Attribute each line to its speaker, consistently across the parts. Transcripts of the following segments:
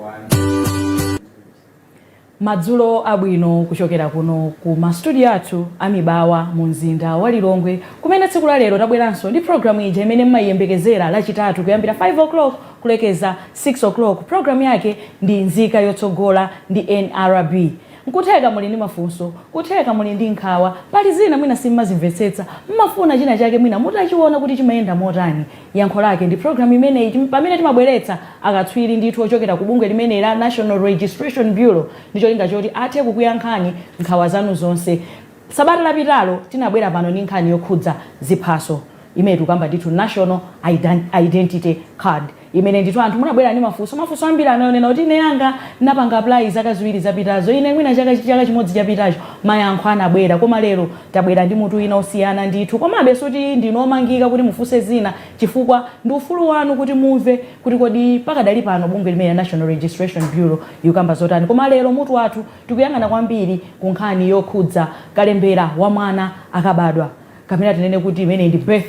Speaker 1: 1.
Speaker 2: Madzulo abwino kuchokera kuno ku mastudio athu amibawa mu mzinda wa Lilongwe, kumene tsiku la lero tabweranso ndi programu ija imene mmayiyembekezera Lachitatu kuyambira 5 o'clock kulekeza 6 o'clock. Programu yake ndi Nzika Yotsogola ndi NRB. Nkutheka muli ndi mafunso, kutheka muli ndi nkhawa, pali zina mwina simmazimvetsetsa, mmafuna china chake mwina mutachiona kuti chimayenda motani. Yankho lake ndi programu imeneyi, pamene timabweretsa akatswiri ndithu ochokera ku bungwe limene la National Registration Bureau ndi cholinga choti athe kukuyankhani nkhawa zanu zonse. Sabata lapitalo tinabwera pano ndi nkhani yokhudza ziphaso imene tikukamba ndithu National Identity Card, imene ndithu anthu munabwera ndi mafunso. Mafunso ambiri anayonena kuti ine yanga napanga apply zaka 2 zapitazo, ine mwina chaka chimodzi chapitacho. Mayankho anabwera, koma lero tabwera ndi mutu wina osiyana ndithu. Komabe suti ndinomangika kuti mufunse zina, chifukwa ndi ufulu wanu kuti mumve kuti kodi pakadali pano bungwe limene la National Registration Bureau ikukamba zotani. Koma lero mutu wathu tikuyang'ana kwambiri ku nkhani yokhudza kalembera wa mwana akabadwa, kapena tinene kuti imene ndi birth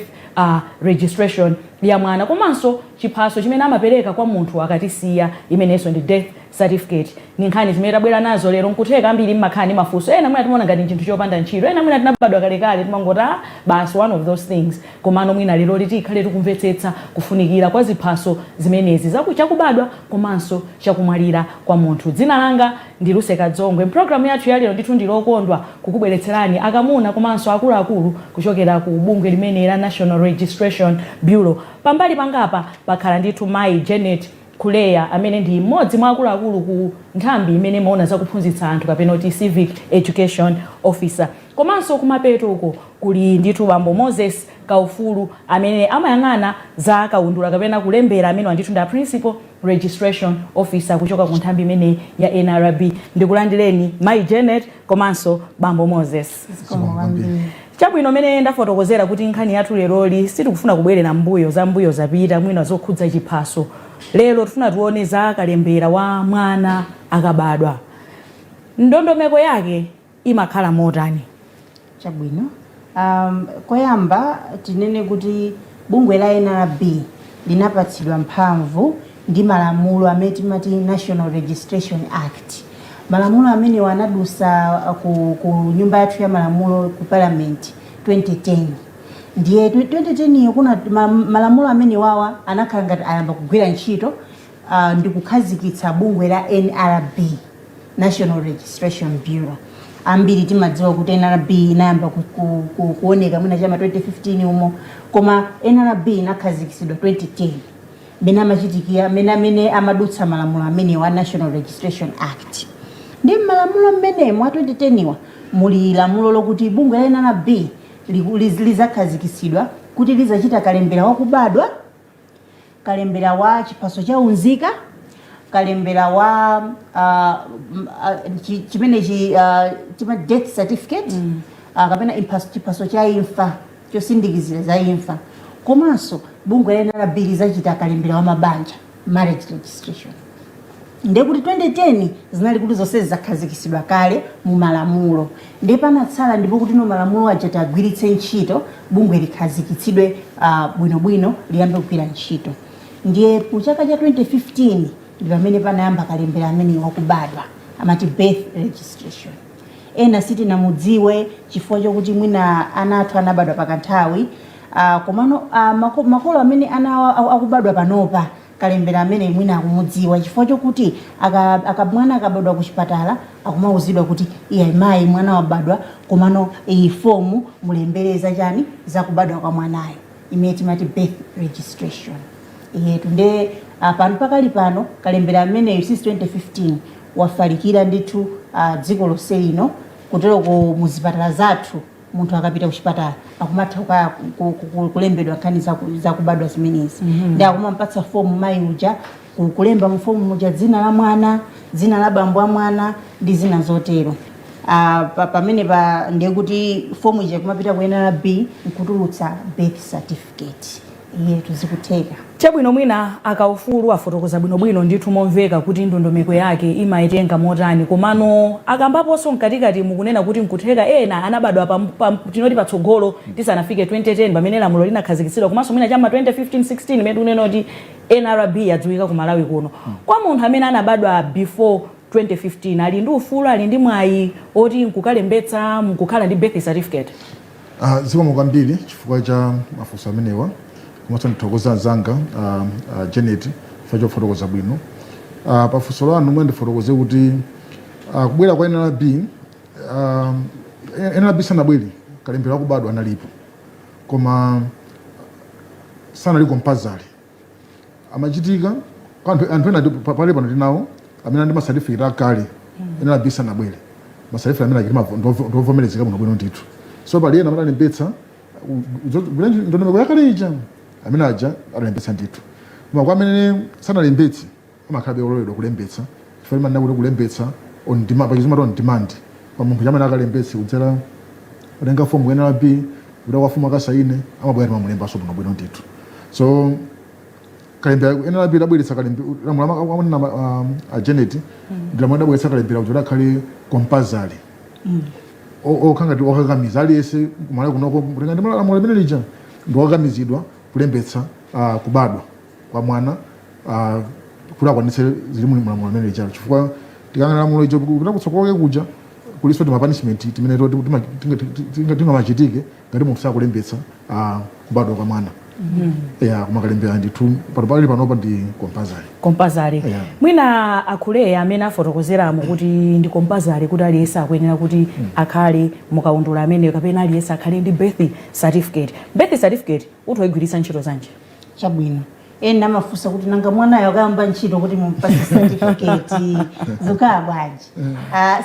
Speaker 2: registration ya mwana, komanso chiphaso chimene amapereka kwa munthu akatisiya, imenenso ndi death certificate. Ni nkhani zimene tabwera nazo lero. Nkutheka ambiri mmakhala ndi mafunso ena, mwina timaona ngati chinthu chopanda ntchito, ena mwina tinabadwa kalekale, timangoti, "Ah, basi, one of those things." Komano mwina lero tikhale tikumvetsetsa kufunikira kwa ziphaso zimenezi chakubadwa komanso chakumwalira kwa munthu. Dzina langa ndi Luseka Dzongwe. Mpulogalamu yathu ya lero ndithu ndilokondwa kukubweretserani akamuna komanso akuluakulu kuchokera ku bungwe limene la National Registration Bureau. Pambali pangapa pakhala ndithu mayi Janet Kuleya, amene ndi mmodzi mwa akuluakulu ku nthambi imene imaona zakuphunzitsa anthu, kapena kuti civic education officer. Komanso kumapeto uko kuli ndithu bambo Moses Kaufulu, amene amayang'ana za kaundula kapena kulembera, amene ndithu ndi a principal registration officer kuchoka ku nthambi imeneyi ya NRB. Ndikulandireni, mayi Janet komanso bambo Moses. Chabwino, mene ndafotokozera kuti nkhani yathu leroli sitikufuna kubwerera mbuyo, za mbuyo zapita, mwina zokhudza chiphaso. Lero tifuna tione za kalembera wa mwana akabadwa, ndondomeko yake imakhala motani?
Speaker 3: Chabwino, koyamba tinene kuti bungwe la NRB linapatsidwa mphamvu ndi malamulo amene timati National Registration Act. Malamulo amenewa anadusa ku nyumba yathu ya malamulo, ku Parliament, 2010. Ndiye 2010 iyo kuna malamulo amene wawa anakhala ngati ayamba kugwira ntchito ndi kukhazikitsa bungwe la NRB, National Registration Bureau. Ambiri timadziwa kuti NRB inayamba kuoneka mwina chama 2015 umo, koma NRB inakhazikitsidwa 2010 mene amachitikira, mene amene amadutsa malamulo amenewa, National Registration Act. Ndi mmalamulo mmenemo a 2010 wa muli lamulo lokuti bungwe la NRB lizakhazikitsidwa kuti lizachita kalembera wakubadwa, kalembera wa chiphaso cha unzika, kalembera wa chimenechi chima death certificate kapena chiphaso cha imfa chosindikizira za imfa. Komanso bungwe la NRB lizachita kalembera wa mabanja, marriage registration. Ndekuti 2010 zinali kuti zonse zakhazikitsidwa kale mu malamulo, ndi panatsala ndipo kuti no malamulo aja tagwiritse ntchito, bungwe likhazikitsidwe bwinobwino, liyambe kugwira ntchito. Ndiye mu chaka cha 2015 ndi pamene panayamba kalembera amene wakubadwa, amati birth registration. Ena sitinamudziwe chifukwa chokuti mwina ana athu anabadwa pakanthawi, komano makolo amene ana awo akubadwa panopa, kalembera amene mwina akumudziwa chifukwa chokuti mwana akabadwa ku chipatala akumauzidwa kuti, "Iya mayi, mwana wabadwa, komano iyi fomu mulembereza chani zakubadwa kwa mwanayo," imene timati birth registration yetu. Nde pano pakali pano kalembera ameneyo since 2015 wafalikira ndithu dziko lonse lino. Kuteroko muzipatala zathu, munthu akapita kuchipatala akumatha kulembedwa nkhani zakubadwa zimenezi, ndi akumampatsa fomu mayi uja kulemba mu fomu muja dzina la mwana, dzina la bambo a mwana ndi zina zotero. Pamene pa ndiye kuti fomu ija kumapita ku NRB nkutulutsa birth certificate. Iye tuzikutheka.
Speaker 2: Chabwino, mwina akaufulu afotokoza bwinobwino ndithu momveka kuti ndondomeko yake imayitenga motani. Komano akambaponso mkatikati mukunena kuti nkutheka ena anabadwa tinoti patsogolo, tisanafike 2010 pamene lamulo linakhazikitsidwa, komanso mwina chama 2015 16 imene tikunena kuti NRB yadziwika ku Malawi kuno. Kwa munthu amene anabadwa before 2015, ali ndi ufulu, ali ndi mwayi oti nkukalembetsa, nkukhala ndi birth certificate?
Speaker 1: Zikomo kwambiri chifukwa cha mafunso amenewa, komanso ndithokoza anzanga Janet chifukwa chofotokoza bwino. Pafunso lanu mwe ndifotokoze kuti kubwera kwa NRB, NRB sanabwere, kalembera wakubadwa analipo, koma sanali compulsory. Amachitika kwa anthu ena pale pano tinawo amene ndi masatifiketi akale NRB sanabwere, masatifiketi amene achiti ndovomerezeka bwinobwino ndithu. So pali ena amene alembetsa ndondomeko yakale ija, amene aja alembetsa ndithu. Koma kwa amene sanalembetse, amakhalabe ololedwa kulembetsa, chifukwa imanena kuti kulembetsa on demand, pachizimati on demand, pa munthu chamene akalembetse kudzera kutenga fomu ku NRB, kuta kwa fomu akasaine, amabwera, timamulembanso bwinobwino ndithu. So kalembera NRB idabweretsa kalembera, lamulo amanena a Janet ndi lamulo idabweretsa kalembera kuti akhale compulsory, okha ngati okakamiza aliyense kumalawi kunoko kutenga ndi lamulo limene lija ndi okakamizidwa kulembetsa kubadwa kwa mwana kuti akwanitse zili mu lamulo limene lijalo, chifukwa tikangana lamulo ijo kupita kutsogoloke kuja kuliso tima punishment timene toti tingamachitike ngati munthu sakulembetsa kubadwa kwa mwana. Ya, kumakalembera ndithu pano pali panopa ndi compulsory.
Speaker 2: Compulsory.
Speaker 1: Yeah.
Speaker 2: Mwina akhuleya amene afotokozeramo kuti ndi compulsory kuti aliyense akuyenera kuti akhale mukaundula ameneyo, kapena aliyense akhale ndi birth certificate. Birth certificate uthoigwiritsa ntchito zanji?
Speaker 3: Chabwino, ena amafunsa kuti nanga mwanayo akayamba ntchito kuti mumpase certificate zikhala bwanji?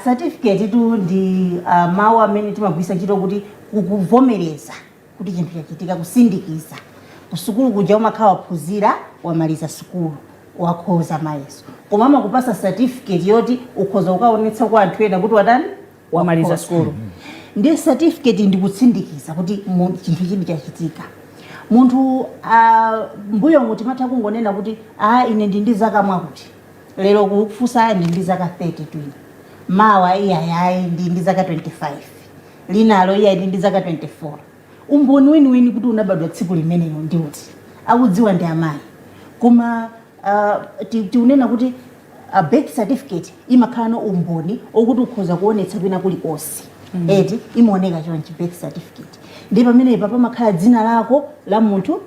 Speaker 3: Certificate tu ndi mawu amene timagwiritsa ntchito kuti kukuvomereza kuti chinthu chachitika, kusindikiza. Kusukulu kuja umakhala waphunzira, wamaliza sukulu, wakhoza mayeso, koma amakupasa certificate yoti ukhoza kukaonetsa kwa anthu ena kuti watani?
Speaker 2: Wamaliza
Speaker 3: Wakhoza.
Speaker 2: sukulu.
Speaker 3: Ndiye certificate ndikutsindikiza kuti chinthu chibi chachitika. Munthu mbuyomu timatha kungonena kuti ine ndi ndi zaka mwakuti. Lero kukufunsa, ndi ndi zaka 30 twina, mawa iyayayi, ndi ndi zaka 25, linalo iyayi, ndi ndi zaka 24. Umboni weniweni kuti unabadwa tsiku limenelo ndi uti? Akudziwa ndi amayi. Koma tiunena kuti a birth certificate imakhala no umboni okuti ukhoza kuonetsa kwina kulikonse. Eti, imaoneka chonchi birth certificate. Ndi pamenepa pamakhala dzina lako la munthu,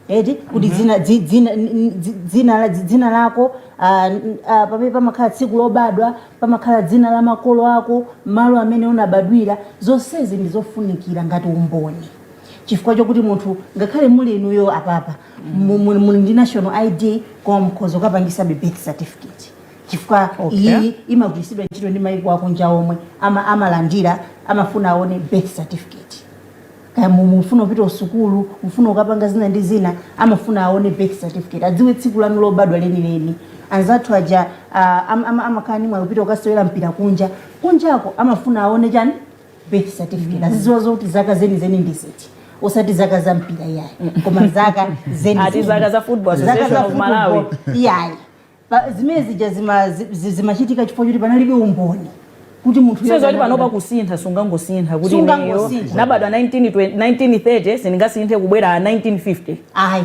Speaker 3: eti, kuti dzina dzi- dzina n- n- dzi- dzina la- dzina lako, pamene pamakhala tsiku lobadwa, pamakhala dzina la makolo ako, malo amene unabadwira. Zonsezi ndi zofunikira ngati umboni, chifukwa chokuti munthu ngakhale muli inuyo apapa muli ndi national ID, koma mukhoza kukapangisabe birth certificate, chifukwa iyi imagwiritsidwa ntchito ndi maiko akunja omwe amalandira, amafuna aone birth certificate. Kaya mufuna kupita usukulu, mufuna ukapanga zina ndi zina, amafuna aone birth certificate, adziwe tsiku lanu lobadwa lenileni. Anzathu aja amakhala ndi mwayi kupita kukasewera mpira kunja, kunjako amafuna aone chani? Birth certificate, azidziwa zokuti zaka zenizeni ndi ziti, osati zaka za mpira iyayi, koma zaka zenizeni.
Speaker 2: Ati zaka za Football
Speaker 3: Zaka
Speaker 2: Association
Speaker 3: za
Speaker 2: of Malawi.
Speaker 3: football, iyayi. Zimene zija zimachitika chifukwa choti panalibe umboni kuti munthu
Speaker 2: Sezoti panopa kusintha sungangosintha kuti ineyo
Speaker 3: Sungangosintha.
Speaker 2: nabadwa 1920 1930, sindingasinthe kubwera 1950.
Speaker 3: Ayi.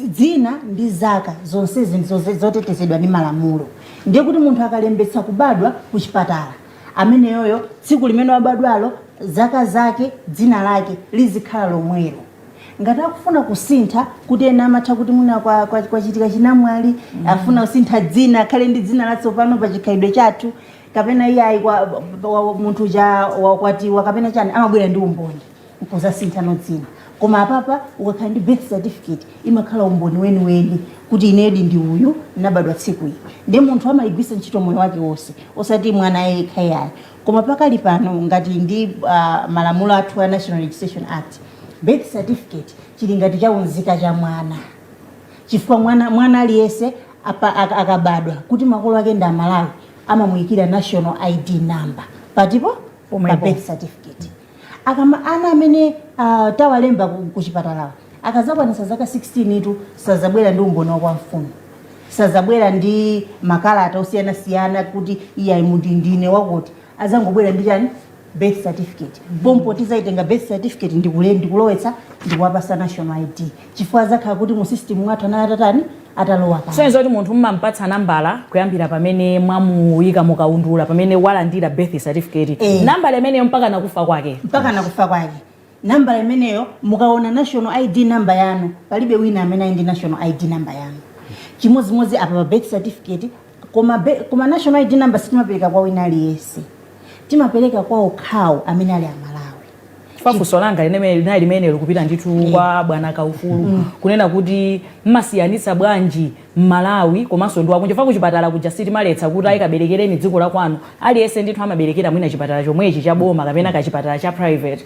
Speaker 3: Dzina ndi zaka zonsezi ndi zotetezedwa ndi malamulo. Ndiye kuti munthu akalembetsa kubadwa ku chipatala, ameneyoyo tsiku limene wabadwalo, zaka zake, dzina lake lizikhala lomwelo. Ngati akufuna kusintha, kuti ena amatha kuti mwina kwachitika chinamwali, afuna kusintha dzina, akhale ndi dzina latsopano pa chikhalidwe chathu, kapena iyayi, munthu cha wakwatiwa kapena chani, amabwera ndi umboni nkuzasintha no dzina. Koma apapa ukakhala ndi birth certificate, imakhala umboni weniweni kuti inedi ndi uyu, nabadwa tsiku ili. Ndiye munthu amayigwisa ntchito moyo wake wonse, osati mwana yekha yayi. Koma pakali pano, ngati ndi malamulo athu a National Registration Act, birth certificate chili ngati chaunzika cha mwana, chifukwa mwana aliyense akabadwa kuti makolo ake ndi Amalawi, amamuyikira national ID number patipo?
Speaker 2: Pomwepo.
Speaker 3: Pa birth certificate. Akama ana amene tawalemba ku chipatalawa Akazakwanisa zaka 16 itu, sazabwera ndi umboni wa kwa mfumu, sazabwera ndi makalata osiyanasiyana kuti iyayi, muti ndine wakuti. Azangobwera ndi chani? Birth certificate. Pompo tizaitenga birth certificate ndikulowetsa, ndikuwapasa national ID, chifukwa azakhala kuti mu system mwathu anali atatani? Atalowa kale.
Speaker 2: Soneza kuti munthu mmampatsa nambala kuyambira pamene mwamuyika mukaundula, pamene walandira birth certificate, nambala imeneyo mpaka nakufa kwake?
Speaker 3: Mpaka nakufa kwake nambala imeneyo. Mukaona national ID number yanu, palibe wina amene ali ndi national ID number yanu. Chimodzimodzi apa pa birth certificate. Koma national ID number sitimapereka kwa wina aliyense, timapereka kwa okhawo amene ali Amalawi.
Speaker 2: Funso langa linali limene likupita ndithu kwa bwana Kaufulu, kunena kuti mmasiyanitsa bwanji Mmalawi komanso ndi wakunja? Fa kuchipatala kuja sitimaletsa kuti ayikaberekereni dziko la kwanu. Aliyense ndithu amaberekera mwina chipatala chomwechi cha boma kapena kachipatala cha private.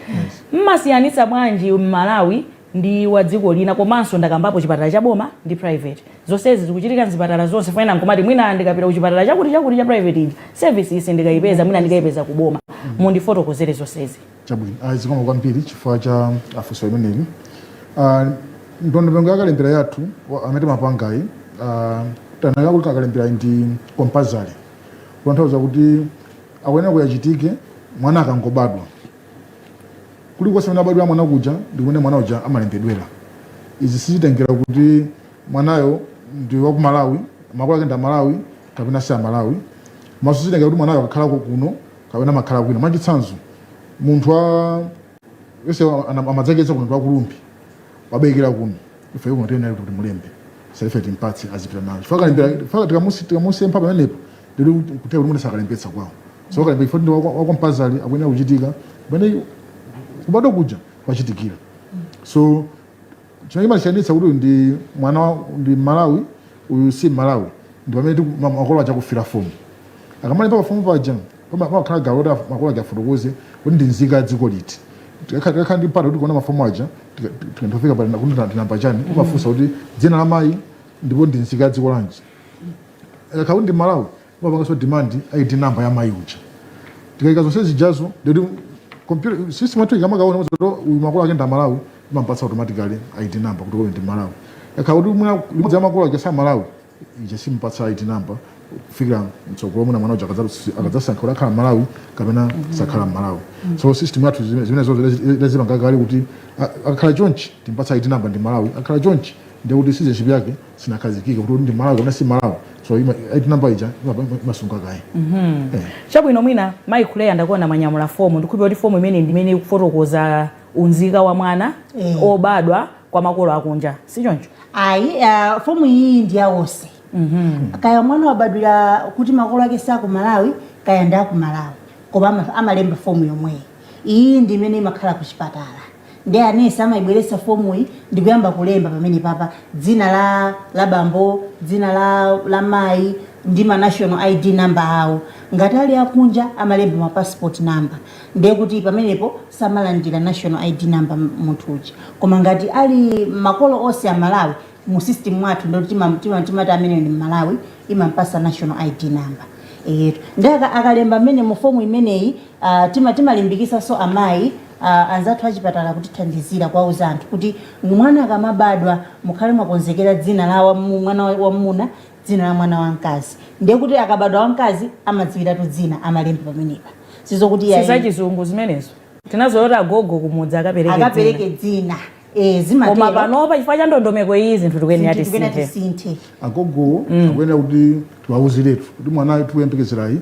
Speaker 2: Mmasiyanitsa bwanji Mmalawi ndi wa dziko lina? Komanso ndakambapo chipatala cha boma ndi private, zonsezi zikuchitika mzipatala zonse. Faina nkumati mwina ndikapita kuchipatala chakuti chakuti cha private iji, service isi ndikayipeza, mwina ndikayipeza kuboma. Mundifotokozere zonsezi.
Speaker 1: Chabwino, zikomo kwambiri chifukwa cha funso limeneli. Ndondomeko yakalembera yathu amene timapangayi, tanaka kuti akalembera ndi compulsory, kutanthauza kuti akuyenera kuyachitike mwana akangobadwa. Kulikonse amene abadwira mwana kuja ndi kumene mwana uja amalembedwera. Izi sizitengera kuti mwanayo ndi waku Malawi, makolo ake ndi Amalawi kapena si Amalawi. Maso sizitengera kuti mwanayo akakhalako kuno kapena amakhala kwina. Mwachitsanzo, munthu wa yese amadzakeza kuno ndi wakulumbi, wabekera kuno, ife kuno tiyenera kuti mulembe certificate, timpatse, azipita nayo, chifukwa kalembera, chifukwa tikamusempha pamenepo, ndili kuteka kuti munthu sakalembetsa kwawo. So kalembera ifo ndi wa compulsory, akuyenera kuchitika pamene kubadwa kuja kwachitikira. So chimene chimasiyanitsa kuti uyu ndi mwana ndi Malawi, uyu si Malawi, ndi pamene makolo aja akufira fomu. Akamalemba pa fomu paja pamakhala gawo loti makolo aja afotokoze kuti ndi nzika ya dziko liti. Tikakhala ndi mpata kuti kuona mafomu aja, tikafika pa kuti ndinamba chani, umafunsa kuti dzina la mayi ndipo ndi nzika ya dziko lanji. Akakhala kuti ndi Malawi, umapanganso demand ID number ya mayi uja. Tikayika zonse zijazo, ndikuti computer system yathu ikamakaona kuti uyu makolo ake ndi Amalawi, imampatsa automatically ID number kuti uyu ndi Malawi. Akakhala kuti mwina limodzi ya makolo ake sa Malawi, ija simpatsa ID number kufikira mtsogolo, mwina mwana uja akadzasankha kuti akhala Malawi kapena sakhala Malawi. So system yathu zimene zo zilazipanga kale kuti akakhala chonchi timpatsa ID number ndi Malawi, akakhala chonchi ndiye kuti citizenship yake sinakhazikike kuti ndi Malawi kapena si Malawi. So ID number ija imasunga kaye.
Speaker 2: Chabwino, mwina mayi Khuleya, ndakuona mwanyamula fomu. Ndikhulupirira kuti fomu imene ndimene ikufotokoza unzika wa mwana obadwa kwa makolo akunja, si choncho?
Speaker 3: Ayi, fomu iyi ndi yawonse, kaya mwana wabadwira kuti makolo ake saku Malawi, kaya ndi aku Malawi, koma amalemba fomu yomweyi. Iyi ndi imene imakhala ku chipatala, ndi anesi amayibweretsa fomuyi ndikuyamba kulemba pamene papa dzina la bambo, dzina la mayi ndi ma national ID number awo. Ngati ali akunja, amalemba ma passport number. Ndiye kuti pamenepo samalandira national ID number munthu uja. Koma ngati ali makolo onse Amalawi, mu system mwathu ndoti timati ameneyo ndi Mmalawi, imampasa national ID number. Eyetu, ndi akalemba mmene mu fomu imeneyi, timalimbikisanso amayi anzathu achipatala kutithandizira kuwauza anthu kuti mwana akamabadwa mukhale mwakonzekera dzina la mwana wamuna, dzina la mwana wamkazi. Ndiye kuti akabadwa wamkazi, amadziwiratu dzina, amalemba pamenepa. Sizokuti
Speaker 2: Sizachizungu zimenezo tinazolota, agogo kumudzi akapereke dzina.
Speaker 3: Akapereke dzina, zimatero.
Speaker 2: Koma panopa, chifukwa cha ndondomeko iyi, zinthu tikuyenera
Speaker 3: tikuyenera
Speaker 2: tisinthe.
Speaker 3: Tisinthe.
Speaker 1: Agogo akuyenera kuti tiwauziretu kuti mwana tikuyembekezerayi,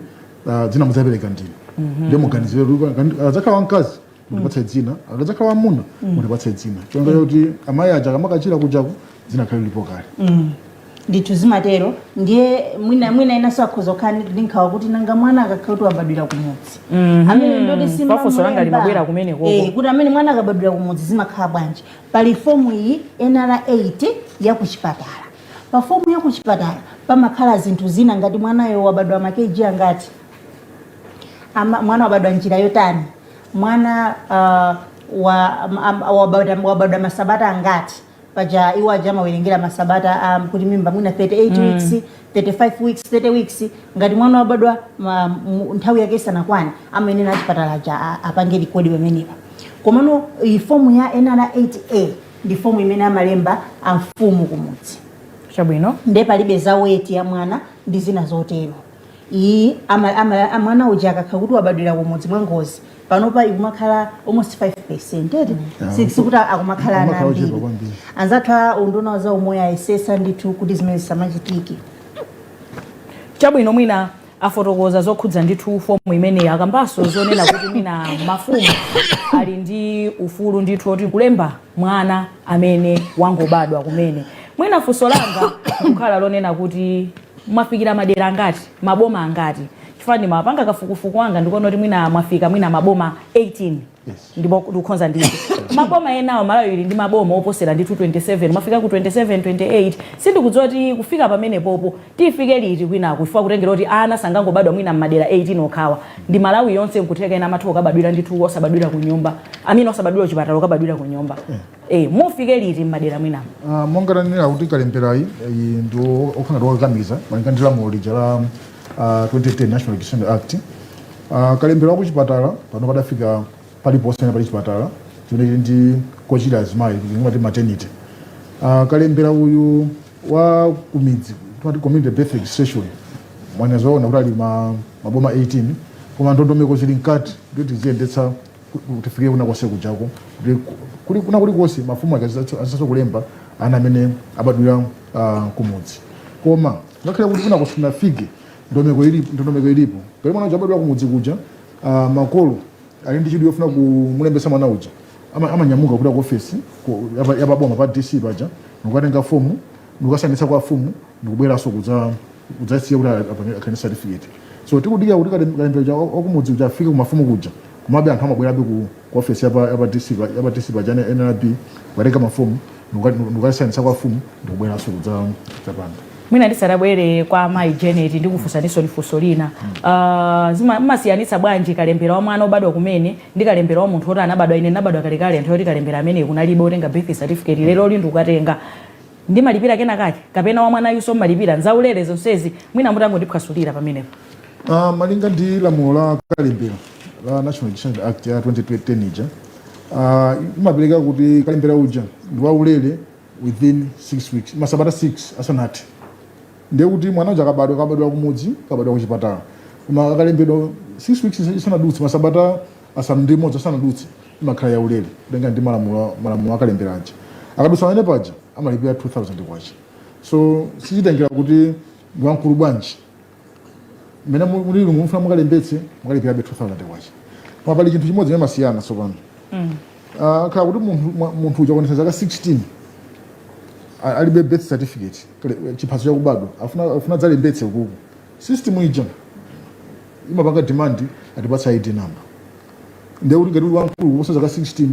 Speaker 1: dzina mudzapereka ndinu, ndiye muganizire kuti akadzakhala wamkazi mutipatse dzina, akadzakhala wamuna mutipatse dzina, chonga kuti amayi aja akamakachira kujaku dzina khale lipo kale.
Speaker 3: Ndithu zimatero. Ndiye mwina inanso akhoza kukhala ndi nkhawa kuti nanga mwana akakhala kuti wabadwira kumudzi, amene ndoti
Speaker 2: Pafunso langa limabwera kumenekoko.
Speaker 3: Kuti amene mwana akabadwira kumudzi zimakhala bwanji? Pali fomu iyi, NR8 ya kuchipatala. Pa fomu ya kuchipatala pamakhala zinthu zina ngati mwanayo wabadwa ma kg angati, mwana wabadwa njira yotani, mwana wabadwa masabata angati. Paja iwo aja amawerengera masabata, kuti mimba mwina 38 weeks, 35 weeks, 30 weeks. Ngati mwana wabadwa nthawi yake isanakwane, amayenera achipatala aja apange record pamenepa. Komano iyi fomu ya NR8A Ndi fomu imene amalemba amfumu kumudzi. Nde palibe za weight ya mwana ndi zina zotero. Iyi mwana uja akakhala kuti wabadwira kumudzi mwa ngozi, panopa ikumakhala almost 5%, eti? Sikuti akumakhala ana
Speaker 1: Amakhala ochepa
Speaker 3: ambiri.
Speaker 1: kwambiri.
Speaker 3: Anzathu a unduna wa zaumoyo ayesesa ndithu kuti zimene zisamachitike.
Speaker 2: Chabwino, mwina afotokoza zokhudza ndithu fomu imeneyi, akambanso zonena kuti mwina mafumu ali ndi ufulu ndithu oti kulemba mwana amene wangobadwa kumene. Mwina funso langa kukhala lonena kuti mwafikira madera angati, maboma angati? Chifukwa ndimapanga kafukufuku wanga, ndikuona kuti mwina mwafika mwina maboma 18.
Speaker 1: Yes.
Speaker 2: Ndipo ndikukhonza ndithu maboma enawo. Malawi ili ndi maboma oposera ndithu 27, mwafika ku 27, 28. Sindikudziwa kuti kufika pamenepopo tifike liti kwinaku, chifukwa kutengera kuti ana sangangobadwa mwina mmadera 18 okhawa, ndi Malawi yonse. Nkutheka ena amatha kukabadwira ndithu osabadwira ku nyumba, amene osabadwira kuchipatala, ukabadwira ku nyumba. Mufike liti mmadera mwinamo?
Speaker 1: Monga tanenera kuti kalemberayi iyi ndi okhala ngati wakakamiza malinga ndi lamulo lija la 2010 National Registration Act. Kalembera wa kuchipatala pano padafika paliponse pamene pali chipatala chimene chili ndi kochira azimayi, ngati maternity. Kalembera uyu wa kumidzi, timati community birth registration, mwanena zoona kuti ali maboma 18, koma ndondomeko zili mkati kuti tiziyendetsa kuti tifike kuna konse kujako, kuti kuli kuna kulikonse mafumu ake azitha kulemba ana amene abadwira kumudzi. Koma ngakhale kuti kuna kusinafike, ndondomeko ilipo. Ngati mwana uja abadwira kumudzi kuja, makolo ali ndi chidwi yofuna kumulembetsa mwana uja, amanyamuka kupita ku ofesi yapaboma pa DC paja, ndikukatenga fomu, ndikukasainitsa kwa fumu, ndikubweranso kudzasiya kuti akhale ndi certificate. So tikudikira kuti kalembera wakumudzi uja afike kumafumu kuja. Komabe anthu amabwerabe ku ofesi yapa DC paja, NRB, kukatenga mafomu, ndikukasainitsa kwa fumu, ndikubweranso kudzapanga.
Speaker 2: Mwina ndisadabwere kwa mayi Janet, ndikufunsaninso funso lina. Mumasiyanitsa bwanji kalembera wa mwana obadwa kumene ndi kalembera wa munthu oti anabadwa? Ine ndinabadwa kalekale, anthu oti kalembera amene kunalibe otenga birth certificate. Lero li ndikukatenga, ndimalipira kena kake, kapena wa mwana yuso mmalipira, nzaulere zonsezi? Mwina mutangondiphwasulira pamenepo.
Speaker 1: Malinga ndi lamulo la kalembera la National Registration Act ya 2010 ija, imapereka kuti kalembera uja ndi waulere within 6 weeks, masabata 6 asanathe. Ndiye kuti mwana uja akabadwa, akabadwa kumudzi, akabadwa kuchipatala, koma akalembedwa 6 weeks isanadutse, masabata 6 asanadutse, imakhala yaulere kutenga ndi malamulo akalembera aja. Akadutsa pamene paja, amalipira 2000 kwacha. So sichitengera kuti ndi wamkulu bwanji. Mmene mulili mufuna mukalembetse, mukalipirabe 2000 kwacha. Koma pali chinthu chimodzi chimene masiyana tsopano. Khala kuti munthu uja akwanitsa zaka 16, alibe birth certificate, chiphaso chakubadwa, afuna dzalembetse ukuku, system ija imapanga demand atipatsa ID number. Ndiye kuti ngati uli wamkulu kuposa zaka 16,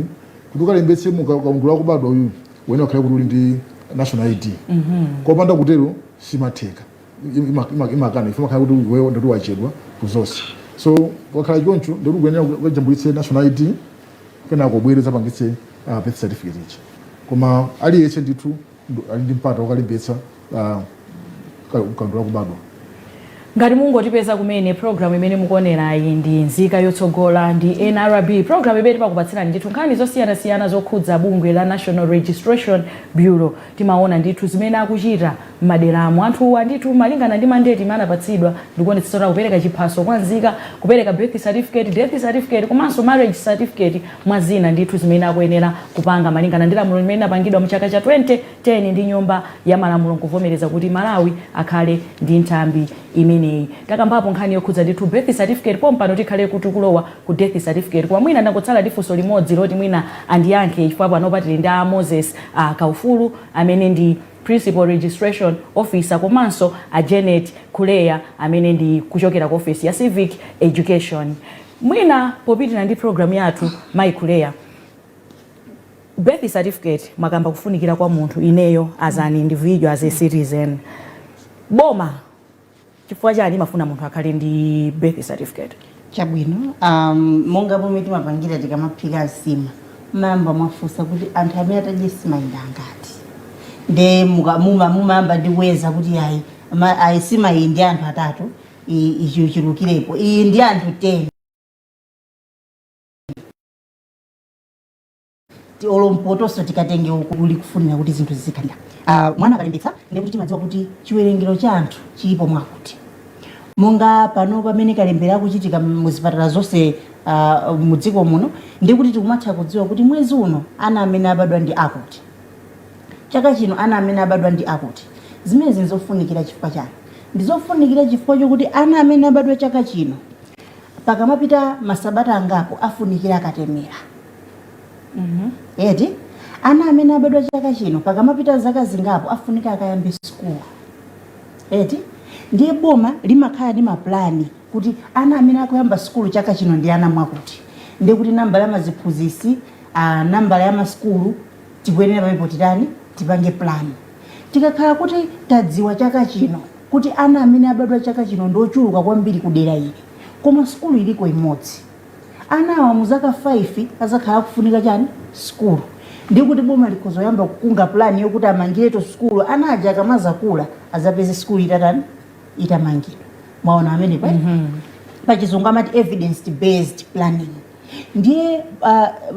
Speaker 1: kuti ukalembetse mukaundula wakubadwa uyu, uyenera ukhale kuti uli ndi national ID. Kopanda kutero simatheka, imakana. Ife makhala kuti iweyo ndoti wachedwa kuzonse. So wakhala choncho, ndoti ukuyenera ukajambulitse national ID, kenako ubwere zapangitse birth certificate ichi. Koma aliyense ndithu ali ndi mpata wokalembetsa kaundula kubadwa.
Speaker 2: Ngati mungotipeza kumene, programu imene mukuonerayi ndi Nzika Yotsogola ndi NRB, programu imene timakupatsirani ndithu nkhani zosiyanasiyana zokhudza bungwe la National Registration Bureau. Timaona ndithu zimene akuchita m'maderamo anthuwa ndithu malingana ndi mandate imene anapatsidwa, ndikuonetsetsa kuti akupereka chiphaso kwa nzika, kupereka birth certificate, death certificate komanso marriage certificate, mwa zina ndithu zimene akuyenera kupanga malingana ndi lamulo limene linapangidwa mu chaka cha 2010 ndi Nyumba ya Malamulo nkuvomereza kuti Malawi akhale ndi nthambi imeneyi. Takambapo nkhani yokhudza ndithu birth certificate. Pompano tikhale kuti kulowa ku death certificate, koma mwina ndangotsala ndi funso limodzi loti mwina andiyankhe, chifukwa panopa tili ndi a Moses Kaufulu amene ndi principal registration officer, komanso a Janet Kuleya amene ndi kuchokera ku office ya civic education. Mwina popitira ndi program yathu, mayi Kuleya, birth certificate mwakamba kufunikira kwa munthu, ineyo as an individual, as a citizen, boma chifukwa chani imafuna munthu akhale ndi birth certificate?
Speaker 3: Chabwino, monga pomwe timapangira tikamaphika nsima, mayamba mwafunsa kuti anthu amene atadye nsima ndi angati. Nde mumayamba ndi kuyeza kuti ayi, ayi, nsima iyi ndi anthu atatu, ichilukirepo, iyi ndi anthu 10. Olo mpotonso tikatenge uku kuli kufunira kuti zinthu zizikhalira. Mwana akalembetsa, ndiye kuti timadziwa kuti chiwerengero cha anthu chilipo mwakuti. Monga pano pamene kalembera akuchitika muzipatala zonse mudziko muno, ndiye kuti tikumatha kudziwa kuti mwezi uno ana amene abadwa ndi akuti, chaka chino ana amene abadwa ndi akuti. Zimenezi ndizofunikira chifukwa chani? Ndizofunikira chifukwa chokuti ana amene abadwa chaka chino, pakamapita masabata angapo afunikira akatemera, eti? Ana amene abadwa chaka chino, pakamapita zaka zingapo afunika akayambe sukulu, eti? Ndiye boma limakhala ndi mapulani kuti ana amene akuyamba sukulu chaka chino ndi ana mwakuti, ndiye kuti nambala ya maziphunzitsi, nambala ya masukulu tikuyenera pamenepo titani? Tipange plan. Tikakhala kuti tadziwa chaka chino kuti ana amene abadwa chaka chino ndi ochuluka kwambiri kudera ili, koma sukulu iliko imodzi, ana awa mu zaka 5 azakhala akufunika chani? Sukulu. Ndiye kuti boma likhozoyamba kukunga plan yokuti amangireto sukulu, ana aja akamazakula azapeze sukulu itatani? Itamangidwa. Mwaona amenepo? Pachizungu amati evidence based planning. Ndiye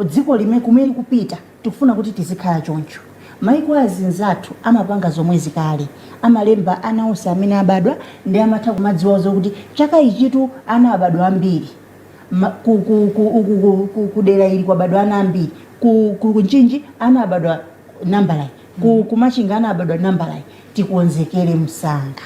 Speaker 3: dziko lime kumene likupita, tikufuna kuti tizikhala choncho. Maiko azinzathu amapanga zomwe zikale, amalemba ana onse amene abadwa, ndi amatha kumadziwa zokuti chaka ichitu ana abadwa ambiri. Kudera ili kwabadwa ana ambiri, ku Mchinji ana abadwa nambalayi, ku Machinga ana abadwa nambalayi, tikonzekere msanga.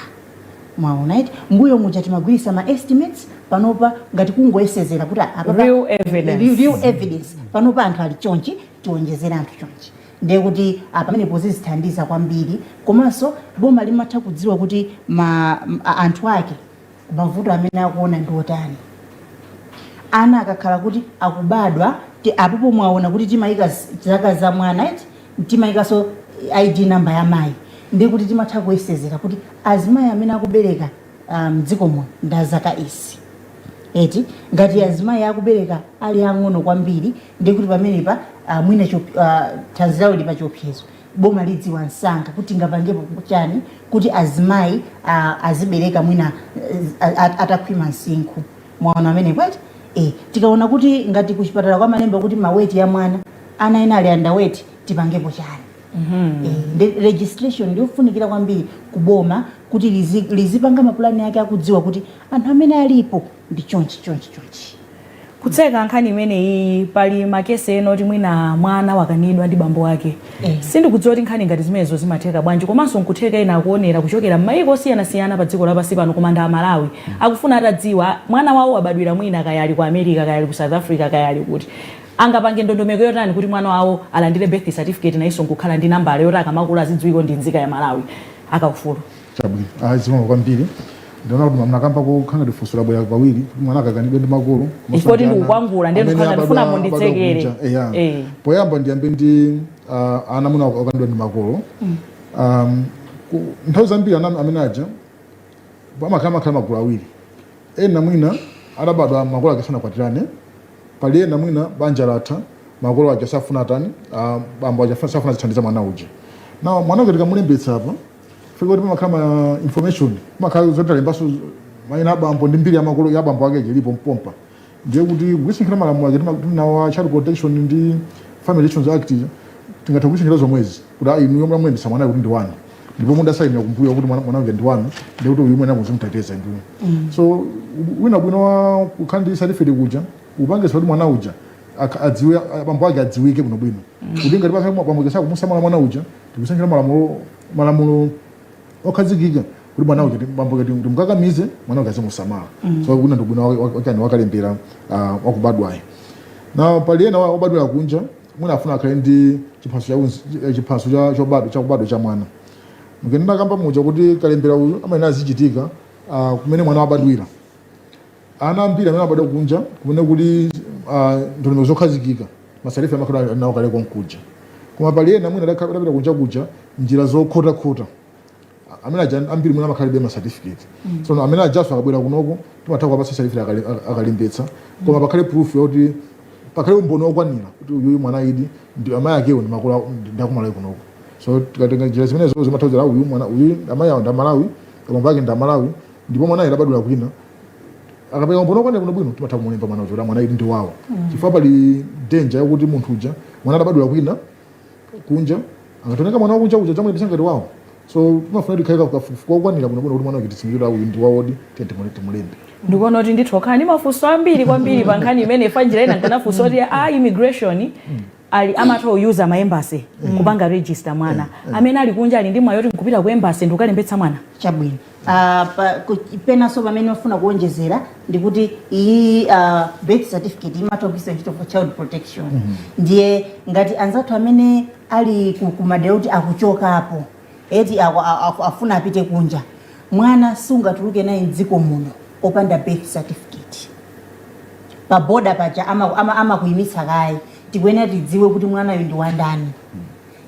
Speaker 3: Mwaona iti? Mbuyo muja timagwirisa ma estimates, panopa ngati kungoyesezera kuti
Speaker 2: Real evidence.
Speaker 3: Real evidence. Panopa anthu ali chonchi, tionjezere anthu chonchi. Ndiye kuti pamenepo zizithandiza kwambiri. Komanso boma limatha kudziwa kuti anthu ake mavuto amene akuona ndi otani. Ana akakhala kuti akubadwa, apopo mwaona kuti timayika zaka za mwana, eti? Timayikanso ID number ya mayi. Ndiye kuti timatha kuyesezera kuti azimayi amene akubereka mdziko muno ndi azaka izi, eti? Ngati azimayi akubereka ali ang'ono kwambiri, ndiye kuti pamenepa mwina thanzi lawo lili pa chiopsezo. Boma lidziwa msanga kuti tingapangepo chani kuti azimayi azibereka mwina atakhwima msinkhu. Mwaona amenepo, eti? Tikaona kuti ngati kuchipatala kwa malemba kuti ma weight ya mwana, ana ena ali underweight, tipangepo chani? Ndi registration ndiyofunikira kwambiri kuboma kuti lizipanga mapulani ake akudziwa kuti anthu amene alipo ndi chonchi, chonchi, chonchi.
Speaker 2: Kutseka nkhani imeneyi, pali ma case ena oti mwina mwana wakanidwa ndi bambo ake. Sindikudziwa kuti nkhani ngati zimenezo zimatheka bwanji. Komanso nkutheka ena akuonera kuchokera m'mayiko osiyanasiyana pa dziko lapansi pano, koma ndi Amalawi, akufuna atadziwa mwana wawo abadwira mwina kaya ali ku America, kaya ali ku South Africa, kaya ali kuti, angapange ndondomeko yotani kuti mwana wawo alandire birth certificate, nayenso nkukhala ndi nambala yoti akamakula azidziwiko ndi nzika ya Malawi akaufulu?
Speaker 1: Chabwino, ayi, zikomo kwambiri. Ndiona kuti mnakamba kukhala ngati funso labwera pawiri, kuti mwana akakanidwe ndi makolo komanso
Speaker 2: Ifo
Speaker 1: ndi ana
Speaker 2: ndikukwangula, ndiye
Speaker 1: amene
Speaker 2: ndikukhala ndifuna munditsekere.
Speaker 1: abadwa kunja. Eya. Poyamba ndiyambe ndi ana amene akanidwa ndi makolo. Nthawi zambiri ana amene aja amakhala magulu awiri. Ena mwina adabadwa makolo ake sanakwatirane. Pali ena mwina banja latha, makolo aja safuna atani, bambo aja safuna zithandiza mwana uja. Na mwana uja tikamulembetsa apa, fika kuti pamakhala ma information, pamakhala zoti alembaso mayina abambo ndi mbiri ya makolo ya bambo ake ilipo mpompa. Ndiye kuti kugwiritsa malamulo ake tinawa Child Protection ndi Family Relations Act, tingathe kugwiritsa ntchito zomwezi kuti inu yomwe mulembetsa mwana kuti ndi wanu, ndipo mudasayinira kumbuyo kuti mwana uja ndi wanu, ndiye kuti uyu mwene muzimteteza ndiyo. So wina bwino wa kukhala ndi certificate kuja upangisa kuti mwana uja adziwe bambo ake, adziwike bwinobwino, kuti ngati pakhala bambo ake sakumusamala mwana uja, tikusankhira malamulo okhazikika kuti mwana uja bambo ake timukakamize mwana uja azimusamala. So wina ndi bwino wakani wakalembera wakubadwayo. Na pali ena wobadwira kunja, mwina afuna akhale ndi chiphaso chiphaso cha chobadwa, chakubadwa cha mwana. Mukene ndakamba muja kuti kalembera uyu amene azichitika kumene mwana wabadwira. Ana ambiri amene abadwa kunja kumene kuli ndondomeko zokhazikika, ma certificate amakhala nawo kale konkuja. Koma pali ena mwina adapita kunja kuja njira zokhotakhota, amene aja ambiri mwina amakhalibe ma certificate. So amene ajaso akabwera kunoko timatha kuwapatsa certificate akalembetsa, koma pakhale proof yakuti pakhale umboni wokwanira kuti uyuyu mwana idi ndi amayi akewo ndi makolo ndi akumalawi kunoko. So tikatenga njira zimenezo zimatha kuti uyu mwana uyu amayi awo ndi Amalawi, abambo ake ndi Amalawi, ndipo mwana adabadwira kwina, akapereka umboni wokwanira bwinobwino, timatha kumulemba mwana uja kuti mwana idi ndi wawo, chifukwa pali danger yakuti munthu uja Mwana adabadwira kwina kunja, angatoneka mwana wakunja kuja chamulembetsa ngati wawo. So timafuna tikhale kafukufuku okwanira bwinobwino kuti mwana ukititsimikira uyu ndi wawodi, tiye timulembe.
Speaker 2: Ndikuona kuti ndithu okhala ndi mafunso ambiri kwambiri pa nkhani imene fanjira ina nkanafunsa kuti a immigration ali amatha kuyuza ma embassy kupanga register mwana amene ali kunja, ali ndi mwayi oti nkupita ku embassy ndi kukalembetsa mwana.
Speaker 3: Chabwino. Penanso pamene ofuna kuonjezera ndikuti iyi birth certificate imatha kugwiritsa ntchito for child protection. Ndiye ngati anzathu amene ali kumadera kuti akuchokapo eti afuna apite kunja, mwana sungatuluke naye mdziko muno opanda birth certificate. Pa boda paja amakuyimitsa kaye, tikuyenera tidziwe kuti mwanayo ndi wandani.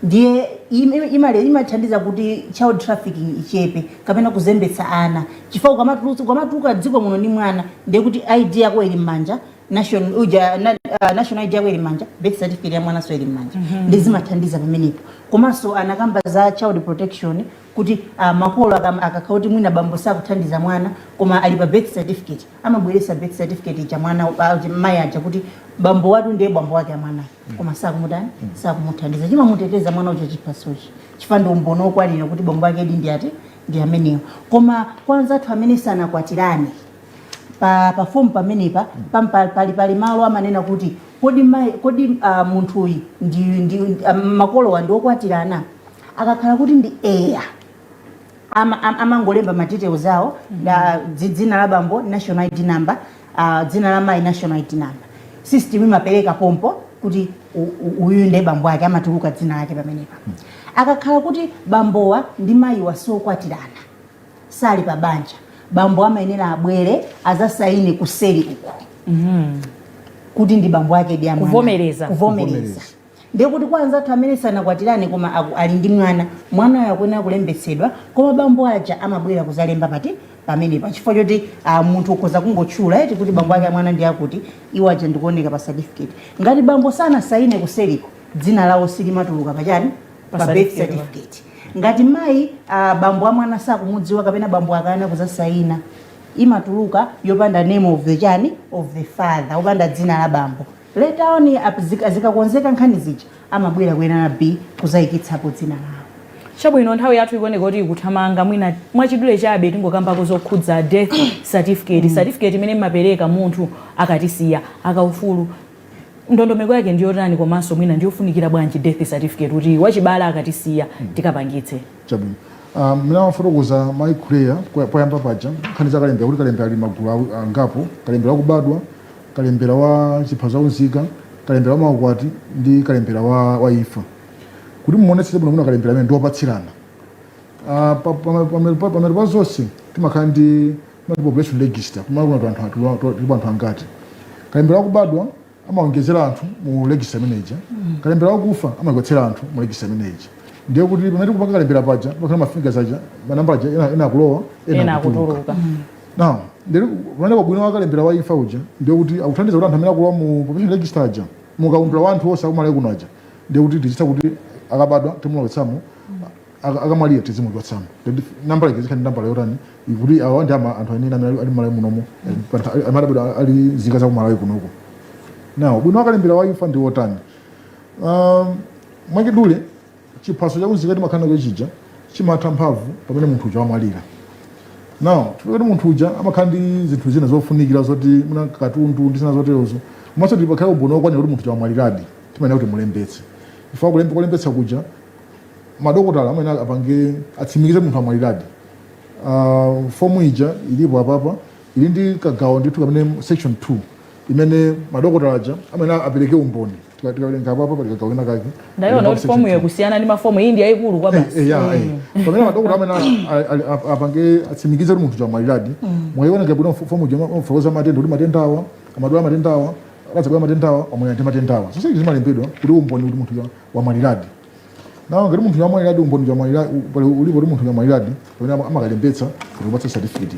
Speaker 3: Ndiye imathandiza kuti child trafficking ichepe kapena kuzembetsa ana, chifukwa ukamatuluka dziko muno ndi mwana, ndiye kuti ID yako ili m'manja, national uja national ID yako ili m'manja, birth certificate ya mwanaso ili m'manja. Ndi zimathandiza pamenepo. Komanso anakamba za child protection kuti makolo akakhala kuti mwina bambo sakuthandiza mwana koma ali pa birth certificate, amabweretsa birth certificate ija mwana, mayi aja kuti bambo watu ndiye bambo wake amwanayo koma sakumutani, sakumuthandiza. Chimamuteteza mwana uja chiphasochi chifukwa ndi umboni okwanira kuti bambo ake ndi ati ndi amenewo. Koma kwa anzathu amene sanakwatirane, pa fomu pamenepa pali malo amanena kuti kodi munthuyi ndi makolowa ndi okwatirana. Akakhala kuti ndi eya, amangolemba ma details awo, dzina la bambo, national ID number, dzina la mayi, national ID number. System imapereka pompo kuti uyu ndiye bambo ake, amatuluka dzina lake pamenepa. Akakhala kuti bambowa ndi mayiwa sokwatirana, sali pa banja, bambo amayenera abwere azasaine kuseri uku kuti ndi bambo ake ndi amwana.
Speaker 2: Kuvomereza.
Speaker 3: Kuvomereza.
Speaker 1: Kuvomereza.
Speaker 3: Ndiye kuti kwa anzathu amene sanakwatirane koma ali ndi mwana, mwanayo akuyenera kulembetsedwa, koma bambo aja amabwera kuzalemba pati pamenepa, chifukwa choti munthu ukhoza kungotchula eti kuti bambo ake amwana ndi akuti, iwo aja ndikuoneka pa certificate. Ngati bambo sanasaine kuseriko, dzina lawo silimatuluka pachani?
Speaker 2: Pa
Speaker 3: Pa birth
Speaker 2: certificate.
Speaker 3: certificate. Ngati mayi, bambo amwana sakumudziwa kapena bambo akana kuzasaina, imatuluka yopanda name of the chani, of the father, opanda dzina la bambo. Later on zikakonzeka nkhani zija, amabwera ku NRB kuzayikitsapo dzina lawo.
Speaker 2: Chabwino, nthawi yathu ikuoneka kuti ikuthamanga. Mwina mwachidule chabe tingokambako zokhudza death certificate, certificate imene mmapereka munthu akatisiya akaufulu. Ndondomeko yake ndiyotani, komanso mwina ndiyofunikira bwanji death certificate kuti wachibale akatisiya tikapangitse?
Speaker 1: Chabwino. Mene amafotokoza mayi Kuleya poyamba paja nkhani za kalembera, kuti kalembera ali magulu angapo: kalembera wakubadwa, kalembera wa chiphaso chaunzika, kalembera wa maukwati ndi kalembera wa imfa. Kuti muonetsetse bwinobwino, kalembera amene ndiwopatsirana. Pamene pa zonse timakhala ndi timati population register, kumala kuno anthu tilipo anthu angati. Kalembera wakubadwa amaonjezera anthu mu register manager, kalembera wakufa amachotsera anthu mu register manager. Ndiye kuti pamene tikupanga kalembera paja pakhala ma figures aja, manamba aja, ena akulowa,
Speaker 2: ena akutuluka.
Speaker 1: Now ndiri pamene pabwino wa kalembera wa imfa uja ndiye kuti akuthandiza kuti anthu amene akulowa mu population register aja, mukaundula wa anthu onse akumalawi kuno aja, ndiye kuti tichita kuti akabadwa timulowetsamo, akamwalira tizimuchotsamo. Nambala ija zikhala ndi nambala yotani kuti awa ndi anthu anene amene ali Malawi munomo, amene adabadwa ali nzika za kumalawi kunoko. Now bwino wakalembera wa imfa ndi wotani? Mwachidule, chiphaso chaunzika timakhala nacho chija chimatha mphamvu pamene munthu uja wamwalira. Now chifukwa kuti munthu uja amakhala ndi zinthu zina zofunikira zoti muna katundu ndi zina zoterozo, komanso tipakhala umboni wokwanira kuti munthu uja wamwaliradi, timayenera kuti mulembetse. Chifukwa kulembetsa kuja, madokotala amene apange atsimikize munthu amwaliradi. Fomu ija ilipo apapa, ili ndi kagawo ndithu kamene section 2 imene madokotala aja amene apereke umboni. Tikawerenga apapa pali kagawo kena kake.
Speaker 2: Ndayiona kuti fomu iyo kusiyana ndi mafomu, iyi ndi yayikulu kwa basi.
Speaker 1: Ya. Pamene madokotala amene apange atsimikize kuti munthu wamwaliradi, mwayiona bwino fomu ija mafotokoza matenda, kuti matenda awa amadwala, matenda awa akadzabwera, matenda awa wamwalira ndi matenda awa. Zonse izi zimalembedwa kuti umboni kuti munthu wamwaliradi. Nawo ngati munthu wamwaliradi, umboni wamwalira ulipo kuti munthu wamwaliradi, pamene amakalembetsa kuti kupatsa certificate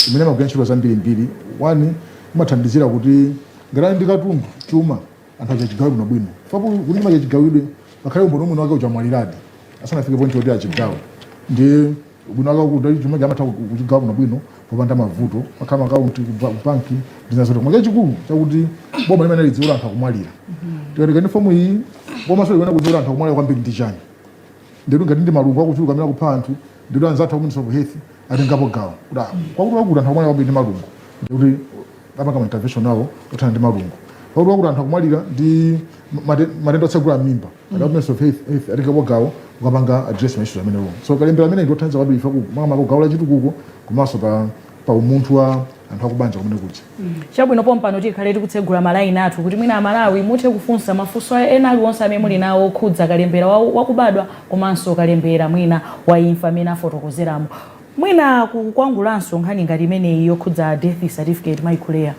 Speaker 1: imene amagwira ntchito zambirimbiri. One, imathandizira kuti ngati ali ndi katundu, chuma, anthu achachigawe bwinobwino. Fapo kuti chuma chachigawidwe pakhale umboni umwini wake uja wamwaliradi asanafike point yoti achigawe. Ndi Bwino akakuti chuma amatha kuchigawa bwinobwino popanda mavuto, makhala akaunti ku banki ndi zina zotero. Koma chachikulu chakuti boma limene lidziwira anthu akumwalira, tikatika ndi fomu iyi, boma so limene kudziwira anthu akumwalira kwambiri ndi chani. Ndetu ngati ndi malungo akuchuluka amene akupha anthu, ndetu anzathu aku Ministry of Health atengapo gawo kuti kwakuti kwakuti anthu akumwalira kwambiri ndi malungo, ndikuti apanga ma intervention awo othana ndi malungo. Pakuti kwakuti anthu akumwalira ndi matenda otsegula mimba, mm. Ministry of Health atengapo gawo kukapanga address ma issues amenewo. So kalembera amene ndiothandiza kwambiri ife makamaka kugawo la chitukuko komanso pa umunthu wa anthu akubanja kumene kuja.
Speaker 2: Chabwino, pompano tikhale tikutsegula malaini athu kuti mwina Amalawi muthe kufunsa mafunso ena aliwonse amene muli nawo okhudza kalembera wakubadwa komanso kalembera mwina wa imfa amene afotokozeramo. Mwina kukwangulanso nkhani ngati imeneyi yokhudza death certificate, Maikhuleya,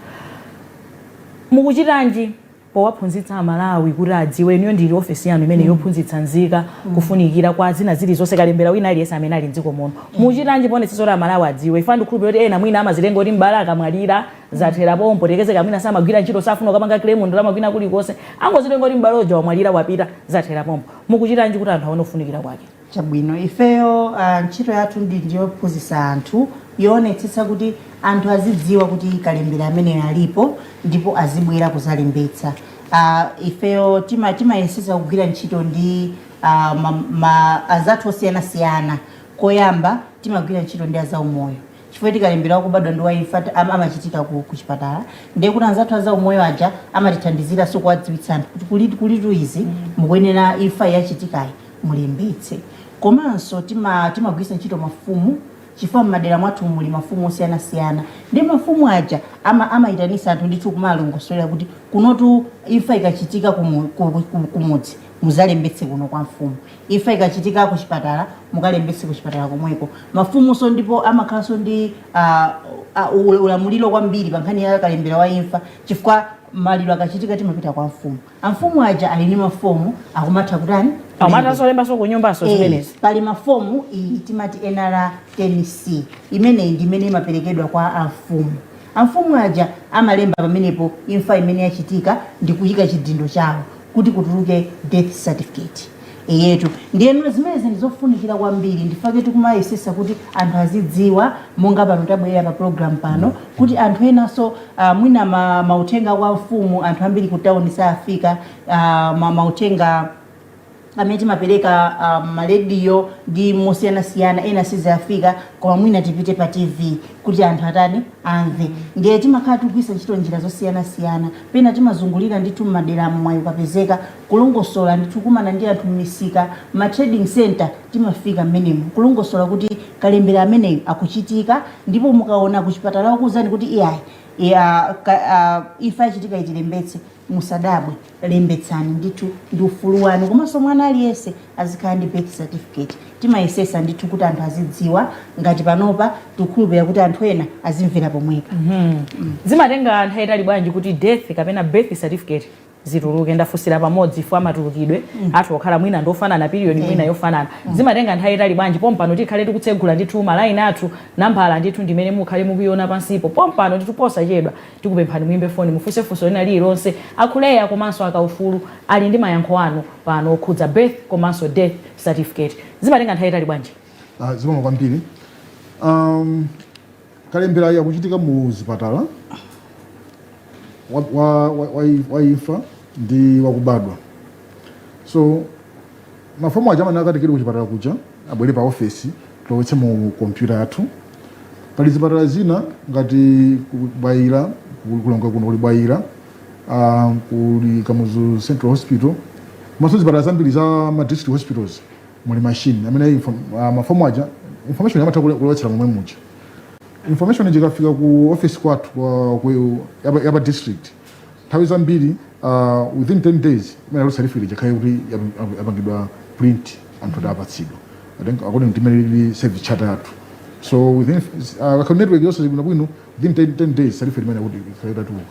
Speaker 2: mukuchitanji powaphunzitsa Amalawi kuti adziwe? Inuyo ndili ofesi yanu imene yophunzitsa nzika kufunikira kwa zina zilizonse, kalembera wina aliyense amene ali mdziko muno, muchitanji poonetsetsa kuti Amalawi adziwe? Ife ndikhulupirira kuti ena mwina amazitenga kuti m'bale akamwalira zathera pompo, tekezeka mwina samagwira ntchito, safuna kukapanga claim ndalama kwina kulikonse, angozitenga kuti m'bale uja wamwalira, wapita, zathera pompo. Mukuchitanji kuti anthu aone kufunikira kwake?
Speaker 3: Chabwino, ifeyo ntchito yathu ndi ndiyophunzitsa anthu, yoonetsetsa kuti anthu azidziwa kuti kalembera ameneyo alipo ndipo azibwera kuzalembetsa. Ifeyo timayesetsa kugwira ntchito ndi anzathu osiyanasiyana. Koyamba timagwira ntchito ndi azaumoyo, chifukwa tikalembera wakubadwa ndi waimfa amachitika ku chipatala, ndiye kuti anzathu azaumoyo aja amatithandiziranso kuwadziwitsa anthu kuti kulitu izi, mukuyenera imfa yachitikayi mulembetse. Komanso timagwiritsa ntchito mafumu, chifukwa m'madera mwathu muli mafumu osiyanasiyana, ndi mafumu aja amayitanisa anthu ndithu kumalongosolera kuti kunotu imfa ikachitika kumudzi muzalembetse kuno kwa mfumu, imfa ikachitika ku chipatala mukalembetse ku chipatala komweko. Mafumunso ndipo amakhalanso ndi ulamuliro kwambiri pa nkhani ya kalembera wa imfa, chifukwa maliro akachitika timapita kwa mfumu. Amfumu aja ali ndi mafomu, akumatha kutani?
Speaker 2: Amathanso lembaso ku nyumbaso zimenezi?
Speaker 3: Pali mafomu iyi timati NR 10C, imeneyi ndi imene imaperekedwa kwa amfumu. Amfumu aja amalemba pamenepo imfa imene yachitika ndi kuyika chidindo chawo kuti kutuluke death certificate eyetu. Ndiyeno zimenezi ndizofunikira kwambiri, ndifake tikumayesesa kuti anthu azidziwa, monga pano tabwerera pa program pano, kuti anthu enanso mwina mauthenga kwa mfumu anthu ambiri ku town safika, mauthenga amene timapereka marediyo ndi mosiyanasiyana ena sizafika, koma mwina tipite pa TV kuti anthu atani? Amve. Ndiye timakhala tikugwiritsa ntchito njira zosiyanasiyana. Pena timazungulira ndithu m'madera mwayi ukapezeka kulongosola ndithu, kumana ndi anthu m'misika, ma trading center, timafika mmenemo kulongosola kuti kalembera ameneyo akuchitika, ndipo mukaona kuchipatala wakuwuzani kuti iyayi, imfa yachitika itilembetse, musadabwe, lembetsani ndithu, ndi ufulu wanu. Komanso mwana aliyense azikhala ndi birth certificate. Timayesesa ndithu kuti anthu azidziwa. Ngati panopa tikukhulupirira kuti anthu ena azimvera pomwepa.
Speaker 2: Zimatenga nthawi itali bwanji kuti death kapena birth certificate zituluke? Ndafunsira pamodzi ifo amatulukidwe athu okhala mwina ndofanana, period mwina yofanana. Zimatenga nthawi itali bwanji? Pompano tikhale tikutsegula ndithu malaini athu, nambala ndithu ndimene mukhale mukuiona pansipo pompano ndithu. Posachedwa tikupemphani muyimbe foni, mufunse funso lina lililonse. Akhuleya komanso Akaufulu ali ndi mayankho anu pano okhudza birth komanso death certificate. Zimatenga nthawi itali bwanji?
Speaker 1: Zikomo kwambiri. Kalembera yakuchitika mu zipatala wa imfa ndi wakubadwa, so mafomu aja amene akatikire kuchipatala kuja abwere pa ofesi, tilowetse mu kompyuta yathu. Pali zipatala zina ngati ku Bwaila, ku Lilongwe kuno kuli Bwaila, kuli Kamuzu Central Hospital, komanso zipatala zambiri za ma district hospitals muli machine amene mafomu aja information amatha kulowetsera momwe muja. Information ikafika ku office kwathu yapa district, nthawi zambiri within 10 days imene alo certificate ikhale kuti yapangidwa print, anthu adapatsidwa. I think according to imene ili service charter yathu, so within network yonse bwinobwino, within 10 days certificate imene kuti ikhale itatuluka.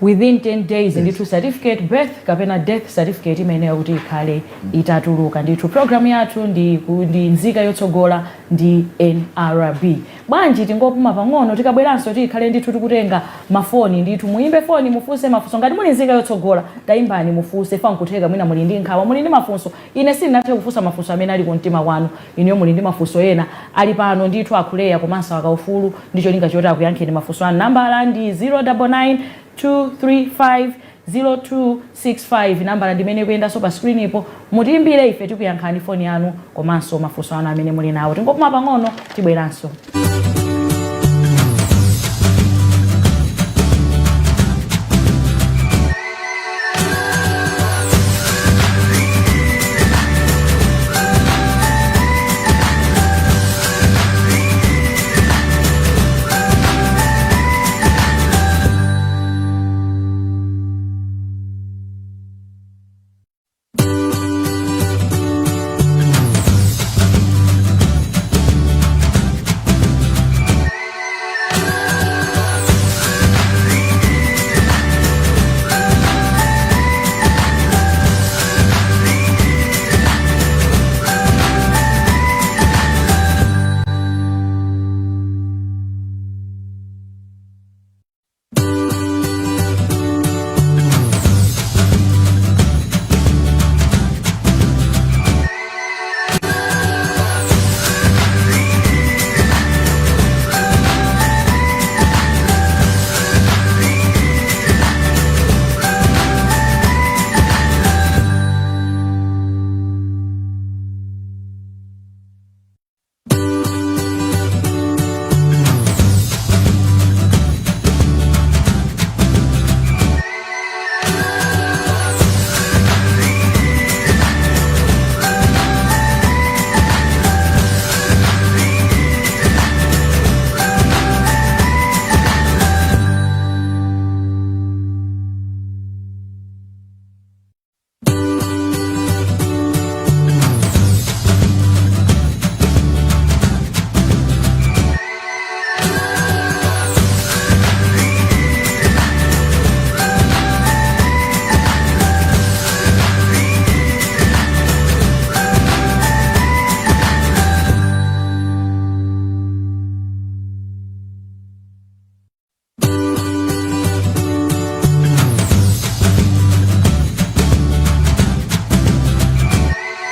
Speaker 2: Within 10 days ndithu certificate, birth kapena death certificate imeneyo kuti ikhale itatuluka ndithu. Programu yathu ndi Nzika Yotsogola ndi NRB. Bwanji tingopuma pang'ono, tikabweranso tikhale ndithu tikutenga mafoni ndithu. Muyimbe foni, mufunse mafunso. Ngati muli nzika yotsogola, tayimbani mufunse. Fa nkutheka mwina muli ndi nkhawa, muli ndi mafunso. Ine sindinathe kufunsa mafunso amene ali kumtima kwanu, inuyo muli ndi mafunso ena. Ali pano ndithu akhuleya komanso akaufulu ndi cholinga choti akuyankheni mafunso anu. Nambala ndi 099 235 0265. Nambala ndimene ikuyendanso pa screen ipo. Mutiyimbire ife, tikuyankhani foni yanu komanso mafunso anu amene muli nawo. Tingopuma pang'ono, tibweranso.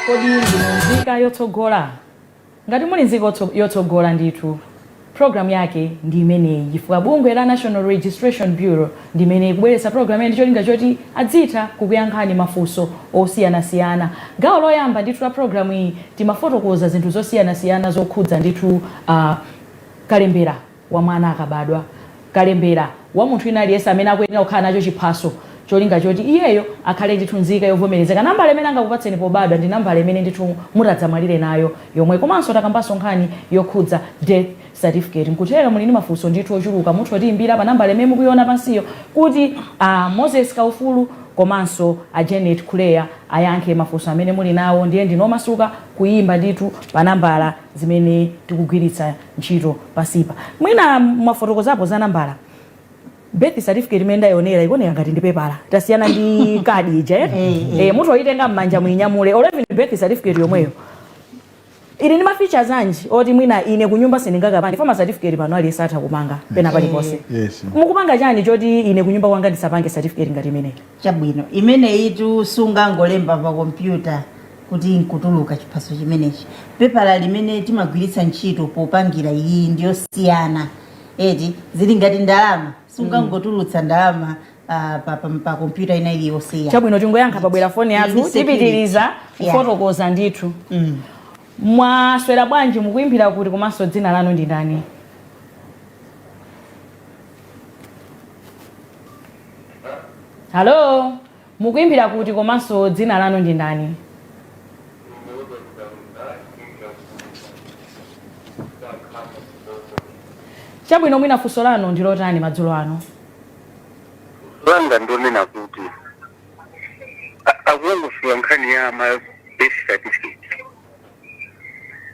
Speaker 2: Kodi ndinu nzika yotsogola? Ngati muli nzika yotsogola ndithu, program yake ndi imeneyi, chifukwa bungwe la National Registration Bureau ndi imene ikubweretsa program iyi ndi cholinga choti adzitha kukuyankhani mafunso osiyanasiyana. Gawo loyamba ndithu la program iyi timafotokoza zinthu zosiyanasiyana zokhudza ndithu kalembera wa mwana akabadwa, kalembera wa munthu wina aliyense amene akuyenera kukhala nacho chiphaso cholinga choti iyeyo akhale ndithu nzika yovomerezeka. Nambala imene angakupatseni pobadwa ndi nambala imene ndithu mutadzamwalire nayo yomwe. Komanso takambanso nkhani yokhudza death certificate. Nkutheka muli ndi mafunso ndithu ochuluka, mutha kutiyimbira pa nambala imene mukuiona pansiyo kuti a Moses Kaufulu komanso a Janet Khuleya ayankhe mafunso amene muli nawo. Ndiye ndinu omasuka kuyimba ndithu pa nambala zimene tikugwiritsa ntchito pansipa. Mwina mwafotokozapo za nambala. Birth certificate imene ndayionera ikuoneka ngati ndi pepala, tasiyana ndi kadi ija, eh? Eh, mutoyitenga m'manja muyinyamule. Or even birth certificate yomweyo ili ndi ma features anji oti mwina ine kunyumba sindingakapange? Ma certificate pano aliyense atha kupanga pena paliponse.
Speaker 1: Yes.
Speaker 2: Mukupanga chani choti ine kunyumba kwanga ndisapange certificate ngati imeneyi?
Speaker 3: Chabwino, imeneyitu sungangolemba pa kompyuta kuti nkutuluka chiphaso chimenechi. Pepala limene timagwiritsa ntchito popangira iyi ndiyosiyana, eti? Zili ngati ndalama, sungangotulutsa ndalama pa kompyuta ina iliyonse ya.
Speaker 2: Chabwino, tingoyankha, pabwera foni
Speaker 3: Ili
Speaker 2: yathu.
Speaker 3: security.
Speaker 2: Tipitiriza kufotokoza ndithu. Mwaswera bwanji? Mukuimbira kuti komanso dzina lanu ndi ndani? Halo, mukuimbira kuti komanso dzina lanu ndi ndani? Chabwino, mwina funso lanu ndi lotani madzulo ano?
Speaker 4: Langa ndonena kuti akulongosola nkhani ya ma birth certificate.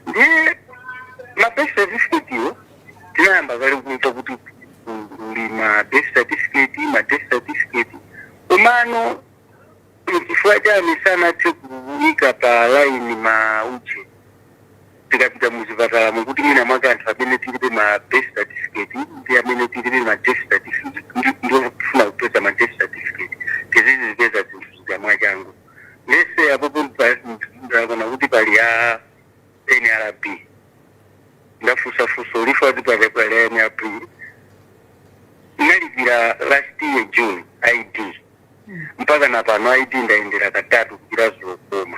Speaker 4: Ndiye ma birth certificate iwo tinayamba kale kumva kuti kuli ma birth certificate, ma death certificate, komano chifukwa chani sanathe kuyika pa line ma uje tikapita muzipatala mukuti mwina mwake anthu amene tilibe ma Ndinalipira last year June ID, mpaka na pano ID ndayendera katatu kupita zokoma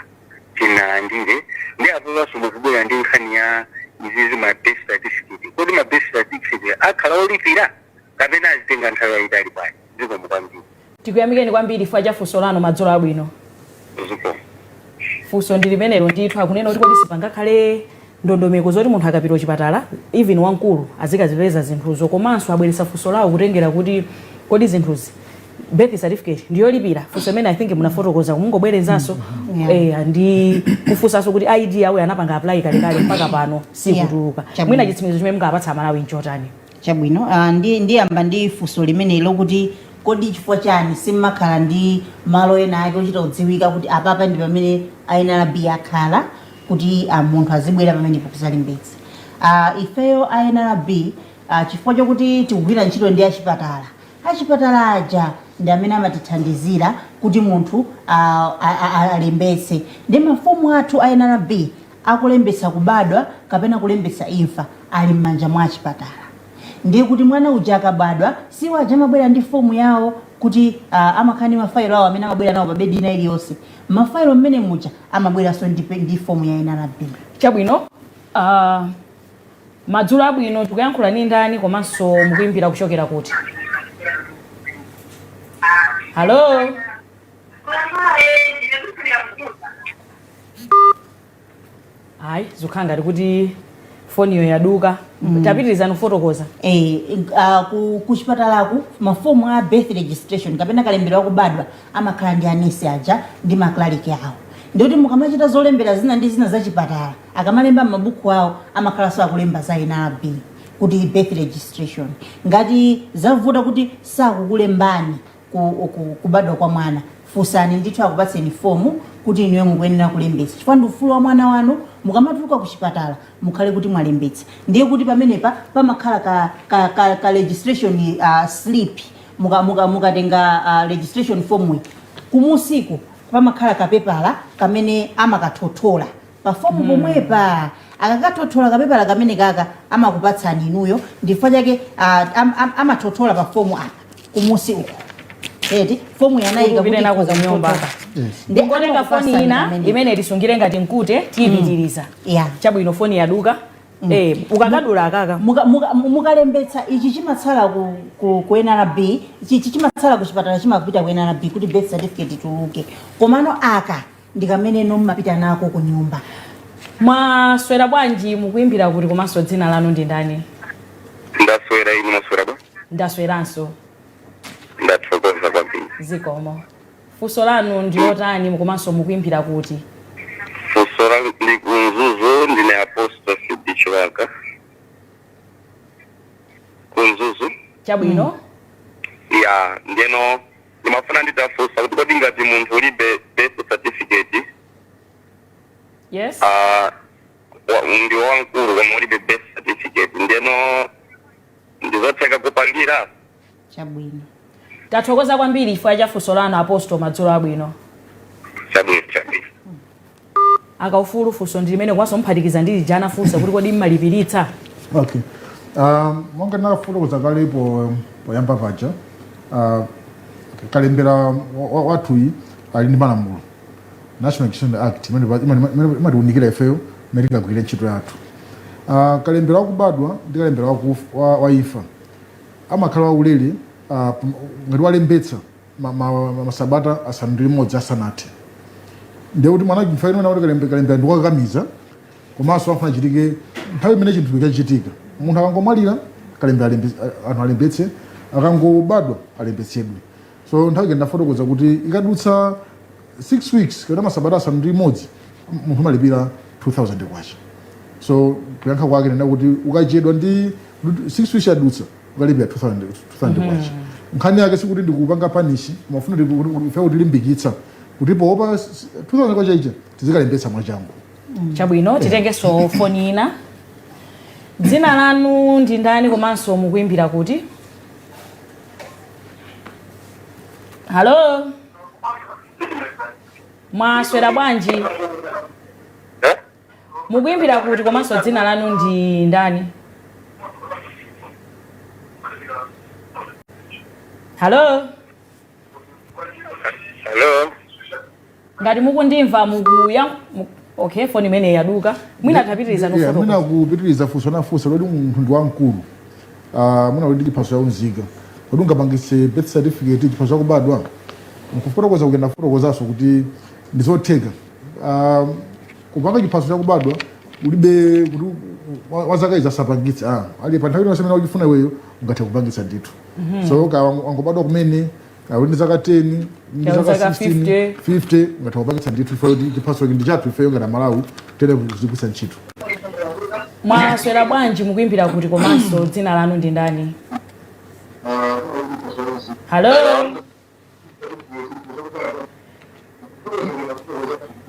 Speaker 4: sindinalandire. Ndi apopanso mukubwera ndi nkhani ya izizi, ma birth certificate. Kodi ma birth certificate akhala olipira kapena azitenga nthawi yayitali bwanji? Zikomo kwambiri.
Speaker 2: Tikuyamikeni kwambiri chifukwa cha funso lanu. Madzulo abwino.
Speaker 4: Zikomo.
Speaker 2: Funso ndi limenelo ndithu. Akunena kuti kodi sipangakhale ndondomeko zoti munthu akapita kuchipatala, even wamkulu, azikazipeza zinthuzo? Komanso abweretsa funso lawo kutengera kuti kodi zinthuzi, birth certificate ndiyolipira? Funso imene I think munafotokoza, kumungobwerezanso. Ndi kufunsanso kuti ID yawo anapanga apply kalekale, mpaka pano sikutuluka. Mwina chitsimikizo chimene mungapatsa Amalawi nchotani?
Speaker 3: Chabwino, ndiyamba ndi funso limene lokuti kodi chifukwa chani simmakhala ndi malo ena ake ochita kudziwika kuti apapa ndi pamene a NRB akhala, kuti munthu azibwera pamenepo kuzalembetsa? Ifeyo a NRB, chifukwa chokuti tikugwira ntchito ndi achipatala, achipatala aja ndi amene amatithandizira kuti munthu alembetse. Ndi mafomu athu a NRB akulembetsa kubadwa kapena kulembetsa imfa ali m'manja mwa achipatala. Ndiye kuti mwana uja akabadwa, siwo aja amabwera ndi fomu yawo kuti amakhala ndi mafailo awo amene amabwera nawo pa bedi ina iliyonse. Mafailo mmene muja amabweranso ndi fomu ya NRB.
Speaker 2: Chabwino, madzulo abwino. Tikuyankhula ndi ndani komanso mukuimbira kuchokera kuti? Hello? Ayi, zikukhala ngati kuti foniyo yaduka. Tapitirizani kufotokoza.
Speaker 3: Ku chipatalaku mafomu a birth registration kapena kalembera wakubadwa amakhala ndi anesi aja ndi maklaliki awo. Ndikuti mukamachita zolembera zina ndi zina za chipatala, akamalemba m'mabuku awo amakhalanso akulemba za NRB kuti birth registration. Ngati zavuta kuti sakukulembani kubadwa kwa mwana, funsani ndithu akupatseni fomu kuti inuyo mukuyenera kulembetsa, chifukwa ndi ufulu wa mwana wanu. Mukamatuluka ku chipatala mukhale kuti mwalembetsa. Ndiye kuti pamenepa pamakhala ka registration slip. Mukatenga registration form iyi, kumusiku pamakhala kapepala kamene amakathothola pa fomu pomwepa. Akakathothola kapepala kamene kaka amakupatsani inuyo. Ndifukwa chake amathothola pa fomu apa kumusi uku, eti fomu yanayika
Speaker 2: Upite
Speaker 3: kuti
Speaker 2: nako
Speaker 3: ikhoza
Speaker 2: kunyumba.
Speaker 3: kuthothola.
Speaker 1: Yes.
Speaker 3: Ndi
Speaker 2: Ngotenga foni
Speaker 3: amakupatsani
Speaker 2: ina
Speaker 3: kamene.
Speaker 2: imene tisungire ngati mkute, tiyipitiriza. Chabwino, foni yaduka. Ukakadula akaka.
Speaker 3: Mukalembetsa ichi chimatsala ku NRB, ichi chimatsala ku chipatala, chimapita ku NRB kuti birth certificate ituluke. Komano aka ndi kamene mmapita nako ku nyumba.
Speaker 2: Mwaswera bwanji? Mukuimbira kuti komanso dzina lanu ndi ndani?
Speaker 4: Ndaswera, inu mwaswera bwa?
Speaker 2: Ndasweranso.
Speaker 4: Ndathokoza kwambiri.
Speaker 2: Zikomo. Funso lanu ndi lotani komanso mukuimbira kuti?
Speaker 4: Funso la ndi ku Mzuzu, ndine Apostle CD Chiwaka ku Mzuzu.
Speaker 2: Chabwino.
Speaker 4: Ya, ndeno ndimafuna nditafunsa kuti kodi ngati munthu ulibe birth certificate, ndi wamkulu koma ulibe birth certificate, ndeno ndizotheka kupangira?
Speaker 3: Chabwino.
Speaker 2: Tathokoza kwambiri chifukwa cha funso lanu, Apostle. Madzulo abwino.
Speaker 4: Chabwino, chabwino.
Speaker 2: Akaufulu, funso ndi limene komanso muphatikiza ndi lija anafunsa kuti kodi mmalipiritsa?
Speaker 1: Okay, monga ndinafotokoza kale poyamba paja, kalembera wathuyi ali ndi malamulo, National Registration Act, imene imatiunikira ifeyo imene tingagwirire ntchito yathu. Kalembera wakubadwa ndi kalembera wa imfa amakhala waulere ngati walembetsa masabata 6 asanathe. Ndiye kuti mwana mfaino kuti kalembera ndikukakamiza, komanso afuna chitike nthawi imene chinthu chachitika. Munthu akangomwalira, kalembera anthu alembetse, akangobadwa alembetsedwe. So nthawi ike ndafotokoza kuti ikadutsa 6 weeks kapena masabata 6, munthu amalipira 2000 kwacha. So kuyankha kwake nena kuti ukachedwa ndi 6 weeks yadutsa, ukalipira 2000 2000 kwacha. Nkhani yake sikuti ndikupanga punish, mafuna ife kutilimbikitsa kuti poopa 2000 kwacha ija tizikalembetsa mwachangu.
Speaker 2: Chabwino, titengenso foni ina. Dzina lanu ndi ndani komanso mukuimbira kuti? Hello, mwaswera bwanji?
Speaker 4: Eh?
Speaker 2: Mukuimbira kuti komanso dzina lanu ndi ndani? Hello.
Speaker 4: Hello.
Speaker 2: Ngati mukundimva mukuya okay, foni imene yaduka. Mwina tapitiriza
Speaker 1: Yeah, mwina
Speaker 2: nofotokoza.
Speaker 1: Kupitiriza funso nafunsa loti munthu ndi wamkulu, mwina kuti chiphaso cha unzika, kuti ungapangitse birth certificate, chiphaso chakubadwa? Nkufotokoza kugenda fotokozanso kuti ndizotheka kupanga chiphaso chakubadwa ulibe kuti wazaka izi asapangitse. Ali pa nthawi iliyonse imene ukuchifuna iweyo, ungathe kupangitsa ndithu. So ka wangobadwa kumene, uli ndi zaka 10, ndi
Speaker 2: Ka
Speaker 1: zaka
Speaker 2: zaka
Speaker 1: 16, 50, ungathe kupangitsa ndithu. Ifeyo kuti chiphaso ndi chathu ifeyo ngati Amalawi, tene kuzigwiritsa ntchito.
Speaker 2: Mwaswera bwanji? Mukuimbira kuti komanso dzina lanu ndi ndani? Hello.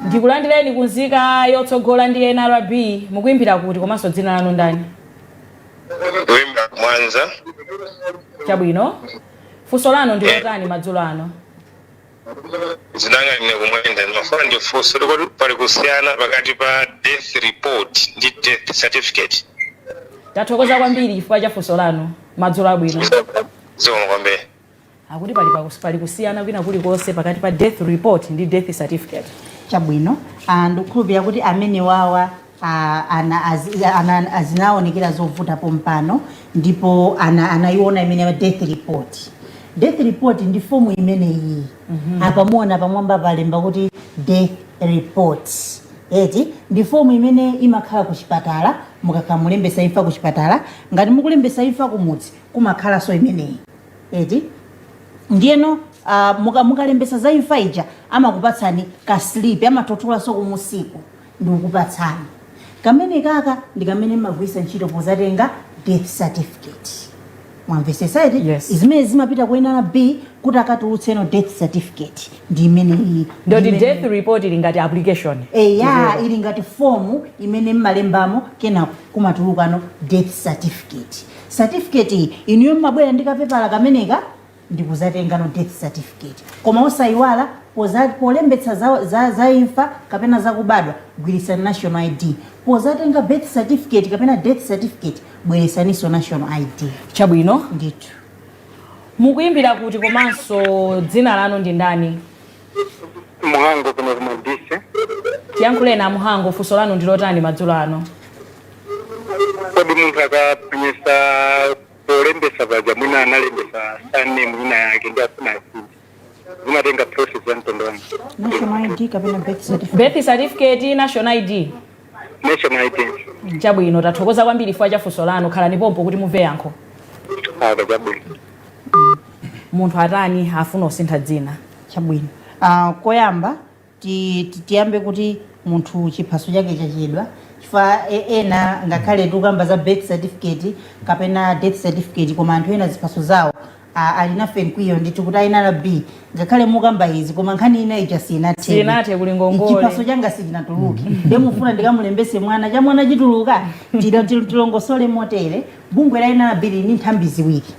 Speaker 2: Ndikulandireni kunzika yotsogola ndi NRB. Mukuimbira kuti komanso dzina lanu ndani?
Speaker 5: Kuimbira Mwanza.
Speaker 2: Chabwino, funso lanu ndi lotani madzulo ano?
Speaker 5: Dzina langa ndine Kumwenda. Ndimafuna ndifunse kuti pali kusiyana pakati pa death report ndi death certificate?
Speaker 2: Tathokoza kwambiri chifukwa cha funso lanu. Madzulo abwino.
Speaker 5: Zikomo kwambiri.
Speaker 2: Akuti pali kusiyana kwina kulikonse pakati pa death report ndi death certificate?
Speaker 3: Chabwino. Ndikukhulupirira kuti amene wawa azinaonekera zovuta pompano ndipo anayiona imene ya death report. Death report ndi fomu imeneyi. Apa muona pamwamba palemba kuti death report, eti? Ndi fomu imene imakhala ku chipatala mukakhala mulembesa imfa ku chipatala. Ngati mukulembesa imfa kumudzi, kumakhalanso imeneyi, eti? Ndiyeno mukalembesa za imfa ija, amakupatsani ka slip, amatotolaso kumusiku ndikukupatsani kamene kaka, ndi kamene mmagwiritsa ntchito pozatenga death certificate. Mwamvesesa, eti?
Speaker 2: Yes.
Speaker 3: Zimene zimapita ku NRB kuti akatulutseno death certificate ndi imeneyi.
Speaker 2: Ndoti death report ili ngati application?
Speaker 3: Eya, ili ngati fomu imene mmalembamo, kenako kumatulukano death certificate. Certificate iyi inuyo mmabwera ndi kapepala kameneka ndikuzatengano death certificate. Koma osayiwala, polembetsa za imfa kapena zakubadwa, gwirisani national ID. Pozatenga birth certificate kapena death certificate, bweresaninso national ID.
Speaker 2: Chabwino.
Speaker 3: Ndithu.
Speaker 2: Mukuimbira kuti komanso dzina lanu ndi ndani?
Speaker 4: Muhango, kuno kumadise.
Speaker 2: Tiyankhuleni, Amuhango. Funso lanu ndi lotani madzulo ano?
Speaker 4: Kodi munthu akaphwanyisa polembesa paja, mwina analembesa surname ina yake ndi afuna asinthe, zimatenga process ya mtundu wanji?
Speaker 3: National ID kapena birth certificate?
Speaker 2: Birth certificate, national ID?
Speaker 4: National ID.
Speaker 2: Chabwino, tathokoza kwambiri chifukwa cha funso lanu. Khalani pompo kuti mumve yankho.
Speaker 4: Aka, chabwino.
Speaker 2: Munthu atani afuna kusintha dzina?
Speaker 3: Chabwino. Koyamba tiyambe kuti munthu chiphaso chake chachedwa, chifukwa ena, ngakhale tikukamba za birth certificate kapena death certificate, koma anthu ena ziphaso zawo ali nafe mkwiyo ndithu kuti a NRB, ngakhale mukamba izi, koma nkhani ina ija sinathe.
Speaker 2: Sinathe, kuli ngongole.
Speaker 3: Chiphaso changa sichinatuluke, nde mufuna ndikamulembese mwana, cha mwana chituluka? Tilongosole motere. Bungwe la NRB lili ndi nthambi ziwiri.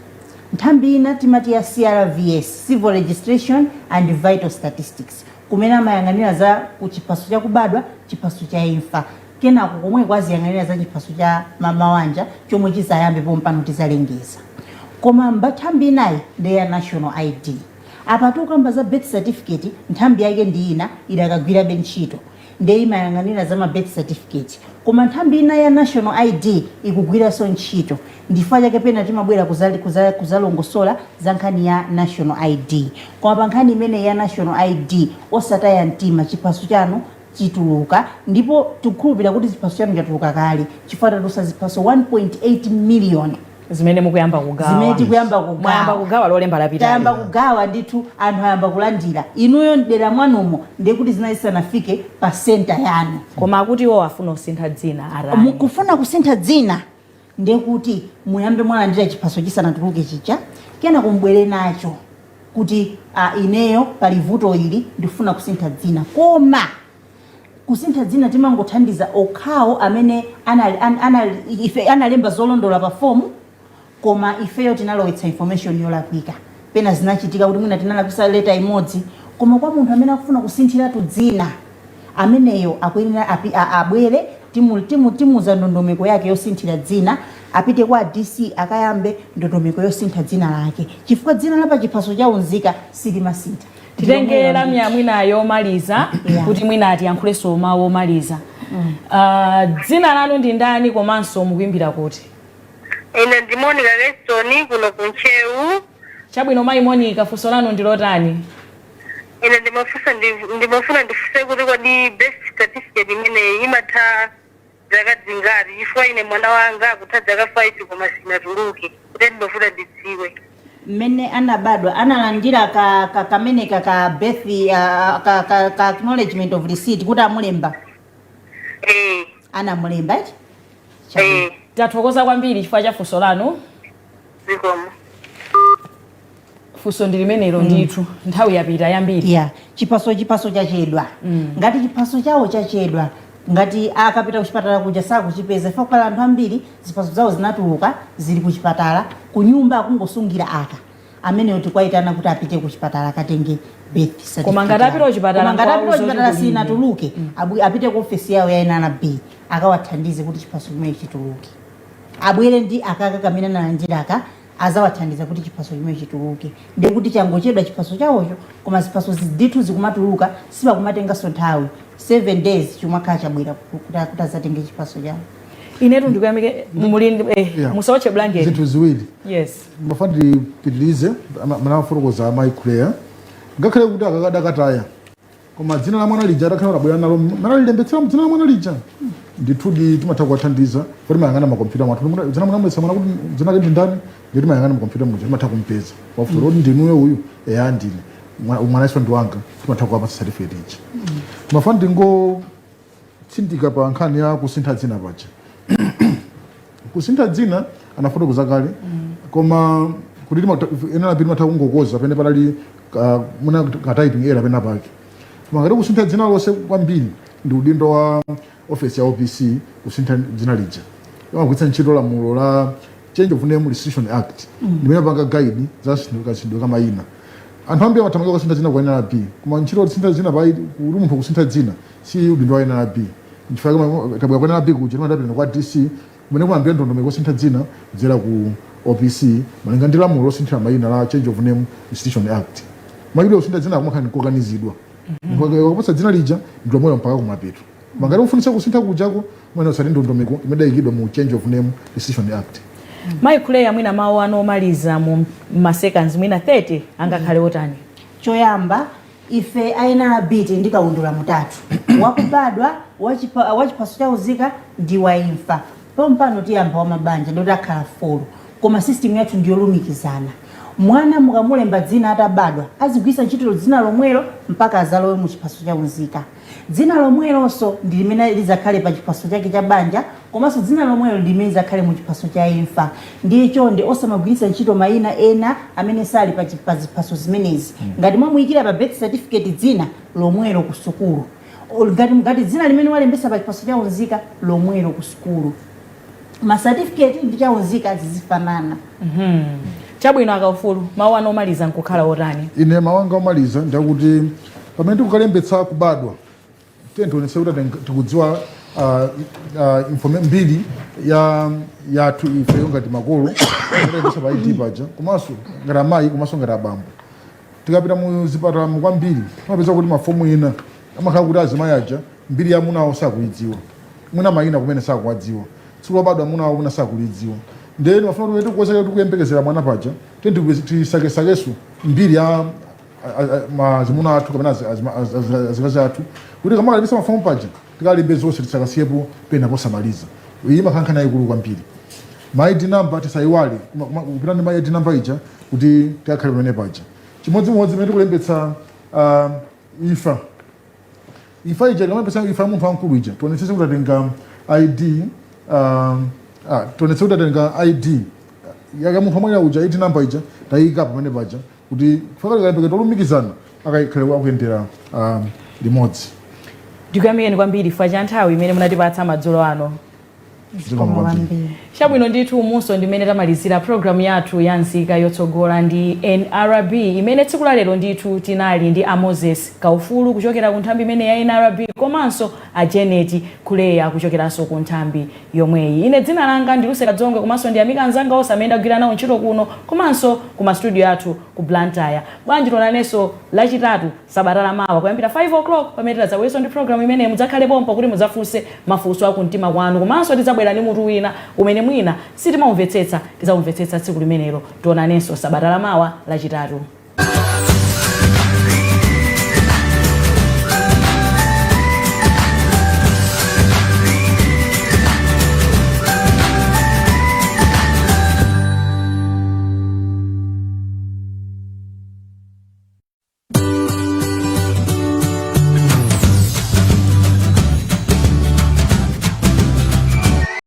Speaker 3: Nthambi ina timati ya CRVS, Civil Registration and Vital Statistics, kumene amayang'anira za ku chiphaso chakubadwa, chiphaso cha imfa, kenako komweko aziyang'anira za chiphaso cha mawanja chomwe chizayambe pompano, tizalengeza. Koma nthambi inayi ndi ya national ID. Apa tikukamba za birth certificate, nthambi yake ndi ina idakagwirabe ntchito, ndiye imayang'anira za ma birth certificate, koma nthambi ina ya national ID ikugwiranso ntchito. Ndifukwa chake pena timabwera kuzalongosola za nkhani ya national ID. Koma pa nkhani imene ya national ID, osataya mtima, chiphaso chanu chituluka, ndipo tikukhulupirira kuti chiphaso chanu chatuluka kale, chifukwa tatulutsa ziphaso 1.8 million
Speaker 2: zimene mukuyamba kugawa.
Speaker 3: Zimene tikuyamba kugawa.
Speaker 2: Mwayamba kugawa Lolemba lapitali.
Speaker 3: Tayamba kugawa ndithu, anthu ayamba kulandira. Inuyo mdera mwanumo ndiye kuti zinali zisanafike pa center yanu.
Speaker 2: Koma akuti iwo afuna kusintha dzina, atani?
Speaker 3: Mukufuna kusintha dzina, ndiye kuti muyambe mwalandira chiphaso chisanatuluke chija, kena kumbwere nacho kuti ineyo pali vuto ili, ndikufuna kusintha dzina. Koma kusintha dzina timangothandiza okhawo amene ife analemba zolondola pa fomu, koma ifeyo tinalowetsa information yolakwika. Pena zinachitika kuti mwina tinalakwisa letter imodzi. Koma kwa munthu amene akufuna kusinthiratu dzina, ameneyo akuyenera abwere, timuza ndondomeko yake yosinthira dzina. Apite kwa DC, akayambe ndondomeko yosintha dzina lake, chifukwa dzina la pachiphaso cha unzika silimasintha.
Speaker 2: Titenge lamya mwina yomaliza kuti mwina atiyankhulenso mawu omaliza. Dzina lanu ndi ndani komanso mukuimbira kuti?
Speaker 6: Ine ndi Monica Leston, kuno ku Ntcheu.
Speaker 2: Chabwino, mayi Monica, funso lanu ndi lotani?
Speaker 6: Ine ndimafuna ndifunse kuti kodi birth certificate imeneyi imatha zaka zingati? Chifukwa ine mwana wanga akutha zaka 5 koma sinatuluke, kuti ndimafuna ndidziwe.
Speaker 3: Mmene anabadwa analandira ka kameneka ka birth ka acknowledgement of receipt kuti amulemba?
Speaker 6: Eh.
Speaker 3: Anamulemba eti?
Speaker 6: Eh.
Speaker 2: Tathokoza kwambiri chifukwa cha funso lanu.
Speaker 6: Zikomo.
Speaker 2: Funso ndi limenelo ndithu, nthawi yapita yambiri.
Speaker 3: Ya, chiphaso chachedwa. Ngati chiphaso chawo chachedwa, ngati akapita kuchipatala kuja sakuchipeza, ifo kukhala anthu ambiri ziphaso zawo zinatuluka, zili kuchipatala, kunyumba akungosungira aka ameneyo, tikuwayitana kuti apite kuchipatala akatenge birth certificate.
Speaker 2: Koma ngati apita
Speaker 3: Yawo.
Speaker 2: kuchipatala
Speaker 3: Koma ngati apita
Speaker 2: nkuwauza kuti
Speaker 3: kuchipatala
Speaker 2: kulibe.
Speaker 3: sinatuluke, apite ku ofesi yawo ya NRB, akawathandize kuti chiphaso chimene chituluke. Abwere ndi akaka kamene analandira aka, azawathandiza kuti chiphaso chimene chituluke. Ndikuti changochedwa chiphaso chawocho, koma ziphaso ndithu zikumatuluka, sipakumatenganso nthawi, 7 days chimakhala chabwera kuti azatenge chiphaso chawo.
Speaker 2: Inetu ndikuyamike muli musaotche blanket.
Speaker 1: Zinthu ziwiri.
Speaker 2: Yes.
Speaker 1: Mafuna ndipitirize manafotokoza amayi Kuleya. Ngakhale kuti akakadakataya, koma dzina la mwana lija atakhala labwera nalo, manalilembetsera dzina la mwana lija, ndithudi timatha kuwathandiza kuti timayang'ana makompyuta mwathu. Dzina munamulembetsa mwana kuti dzina lake ndi ndani, ndiye timayang'ana makompyuta muja, timatha kumpeza wafuta kuti ndinuyo uyu? Eya, ndine. Mwanaiso ndi wanga. Timatha kuwapatsa certificate ija. Mafuna ndingotsindika pa nkhani ya kusintha dzina paja. Kusintha dzina anafotokoza kale, koma kuti NRB timatha kungokoza pene panali muna ka typing error pena pake. Koma ngati kusintha dzina lonse kwambiri, ndi udindo wa office ya OPC kusintha dzina lija. Imagwiritsa ntchito lamulo la Change of Name Restriction Act, ndimene panga guide za kasinthidwe ka mayina. Anthu ambiri amathamanga kusintha dzina kwa NRB, koma ntchito kusintha dzina pa kuti munthu kusintha dzina si udindo wa NRB. Nchifukwa tabwera kwa NRB kuja, timatapita kwa DC kumene kumayambira ndondomeko kusintha dzina kudzera ku OPC, malinga ndi lamulo losinthira mayina la Change of Name Restriction Act. Mayina kusintha dzina kumakhala kokanizidwa. Munthu akapatsa dzina lija ndi lomwelo mpaka kumapeto. Mangati kufunitsa kusintha kujako, mwene usati ndondomeko imene idayikidwa mu Change of Name Restriction Act.
Speaker 2: Mayi Kuleya, mwina mawu anu omaliza mu ma seconds mwina 30 angakhale otani?
Speaker 3: Choyamba, ife a NRB tili ndi kaundula mutatu: wakubadwa, wachiphaso cha unzika ndi waimfa. Pompano tiyamba wa mabanja, ndoti akhala four. Koma system yathu ndiyolumikizana. Mwana mukamulemba dzina atabadwa, azigwiritsa ntchito dzina lomwelo mpaka azalowe mu chiphaso cha unzika. Dzina lomwelonso ndi limene lizakhale pa chiphaso chake cha banja, komanso dzina lomwelo ndi limene lizakhale mu chiphaso cha imfa. Ndiye chonde, osamagwiritsa ntchito mayina ena amene sali pa ziphaso zimenezi. Ngati mwamuyikira pa birth certificate dzina lomwelo ku sukulu, ngati dzina limene walembesa pa chiphaso cha unzika, lomwelo ku sukulu. Ma certificate ndi cha unzika zizifanana.
Speaker 2: Chabwino, akaufulu, mawu anu omaliza nkukhala otani?
Speaker 1: Ine mawu anga omaliza ndakuti pamene tikukalembetsa kubadwa, tiye tionetse kuti tikudziwa mbiri ya yathu ifeyo ngati makolo kulembetsa pa ID paja, komanso ngati amayi, komanso ngati abambo. Tikapita mu zipatala kwambiri timapeza kuti mafomu ina amakhala kuti azimayi aja mbiri ya amuna awo sakuidziwa, mwina mayina kumene sakuwadziwa, tsiku lobadwa amuna awo mwina sakulidziwa. Ndiye mafuna kuti tikukonzeka tikuyembekezera mwana paja, tiye tisakesakeso mbiri ya mazimuna athu kapena azikazi athu, kuti kamakalembetsa mafomu paja tikalembe zonse, tisakasiyepo pena posamaliza. Iyi imakhala nkhani yayikulu kwambiri. Ma ID number tisayiwale kupita ndi ma ID number ija kuti tikakhale pamene paja. Chimodzimodzi pamene tikulembetsa imfa, imfa ija, tikamapesa imfa ya munthu wamkulu ija, tionetsetse kuti atenga ID, tionetse kuti atenga ID ya munthu wamwalira uja, ID number ija tayika pamene paja, kuti fakali tolumikizana akakhale akuyendera limodzi.
Speaker 2: Ndikuyamikeni kwambiri chifukwa cha nthawi imene munatipatsa madzulo ano.
Speaker 1: Zikomo kwambiri.
Speaker 2: Chabwino ndithu, umunso ndimene tamalizira programu yathu ya Nzika Yotsogola ndi NRB, imene tsiku la lero ndithu tinali ndi a Moses Kaufulu kuchokera ku nthambi imene ya NRB, komanso a Janet Kuleya kuchokeranso ku nthambi yomweyi. Ine dzina langa ndi Luse Kadzongwe, komanso ndiyamika anzanga onse amene ndagwira nawo ntchito kuno komanso ku mastudio athu ku Blantyre. Bwanji tionanenso Lachitatu sabata lamawa kuyambira 5 o'clock, pamene tidzabwerenso ndi programu imene mudzakhale pompo kuti mudzafunse mafunso akumtima kwanu, komanso tidzabwera ndi mutu wina umene mwina sitimaumvetsetsa, tidzaumvetsetsa tsiku limenelo. Tionanenso sabata lamawa Lachitatu.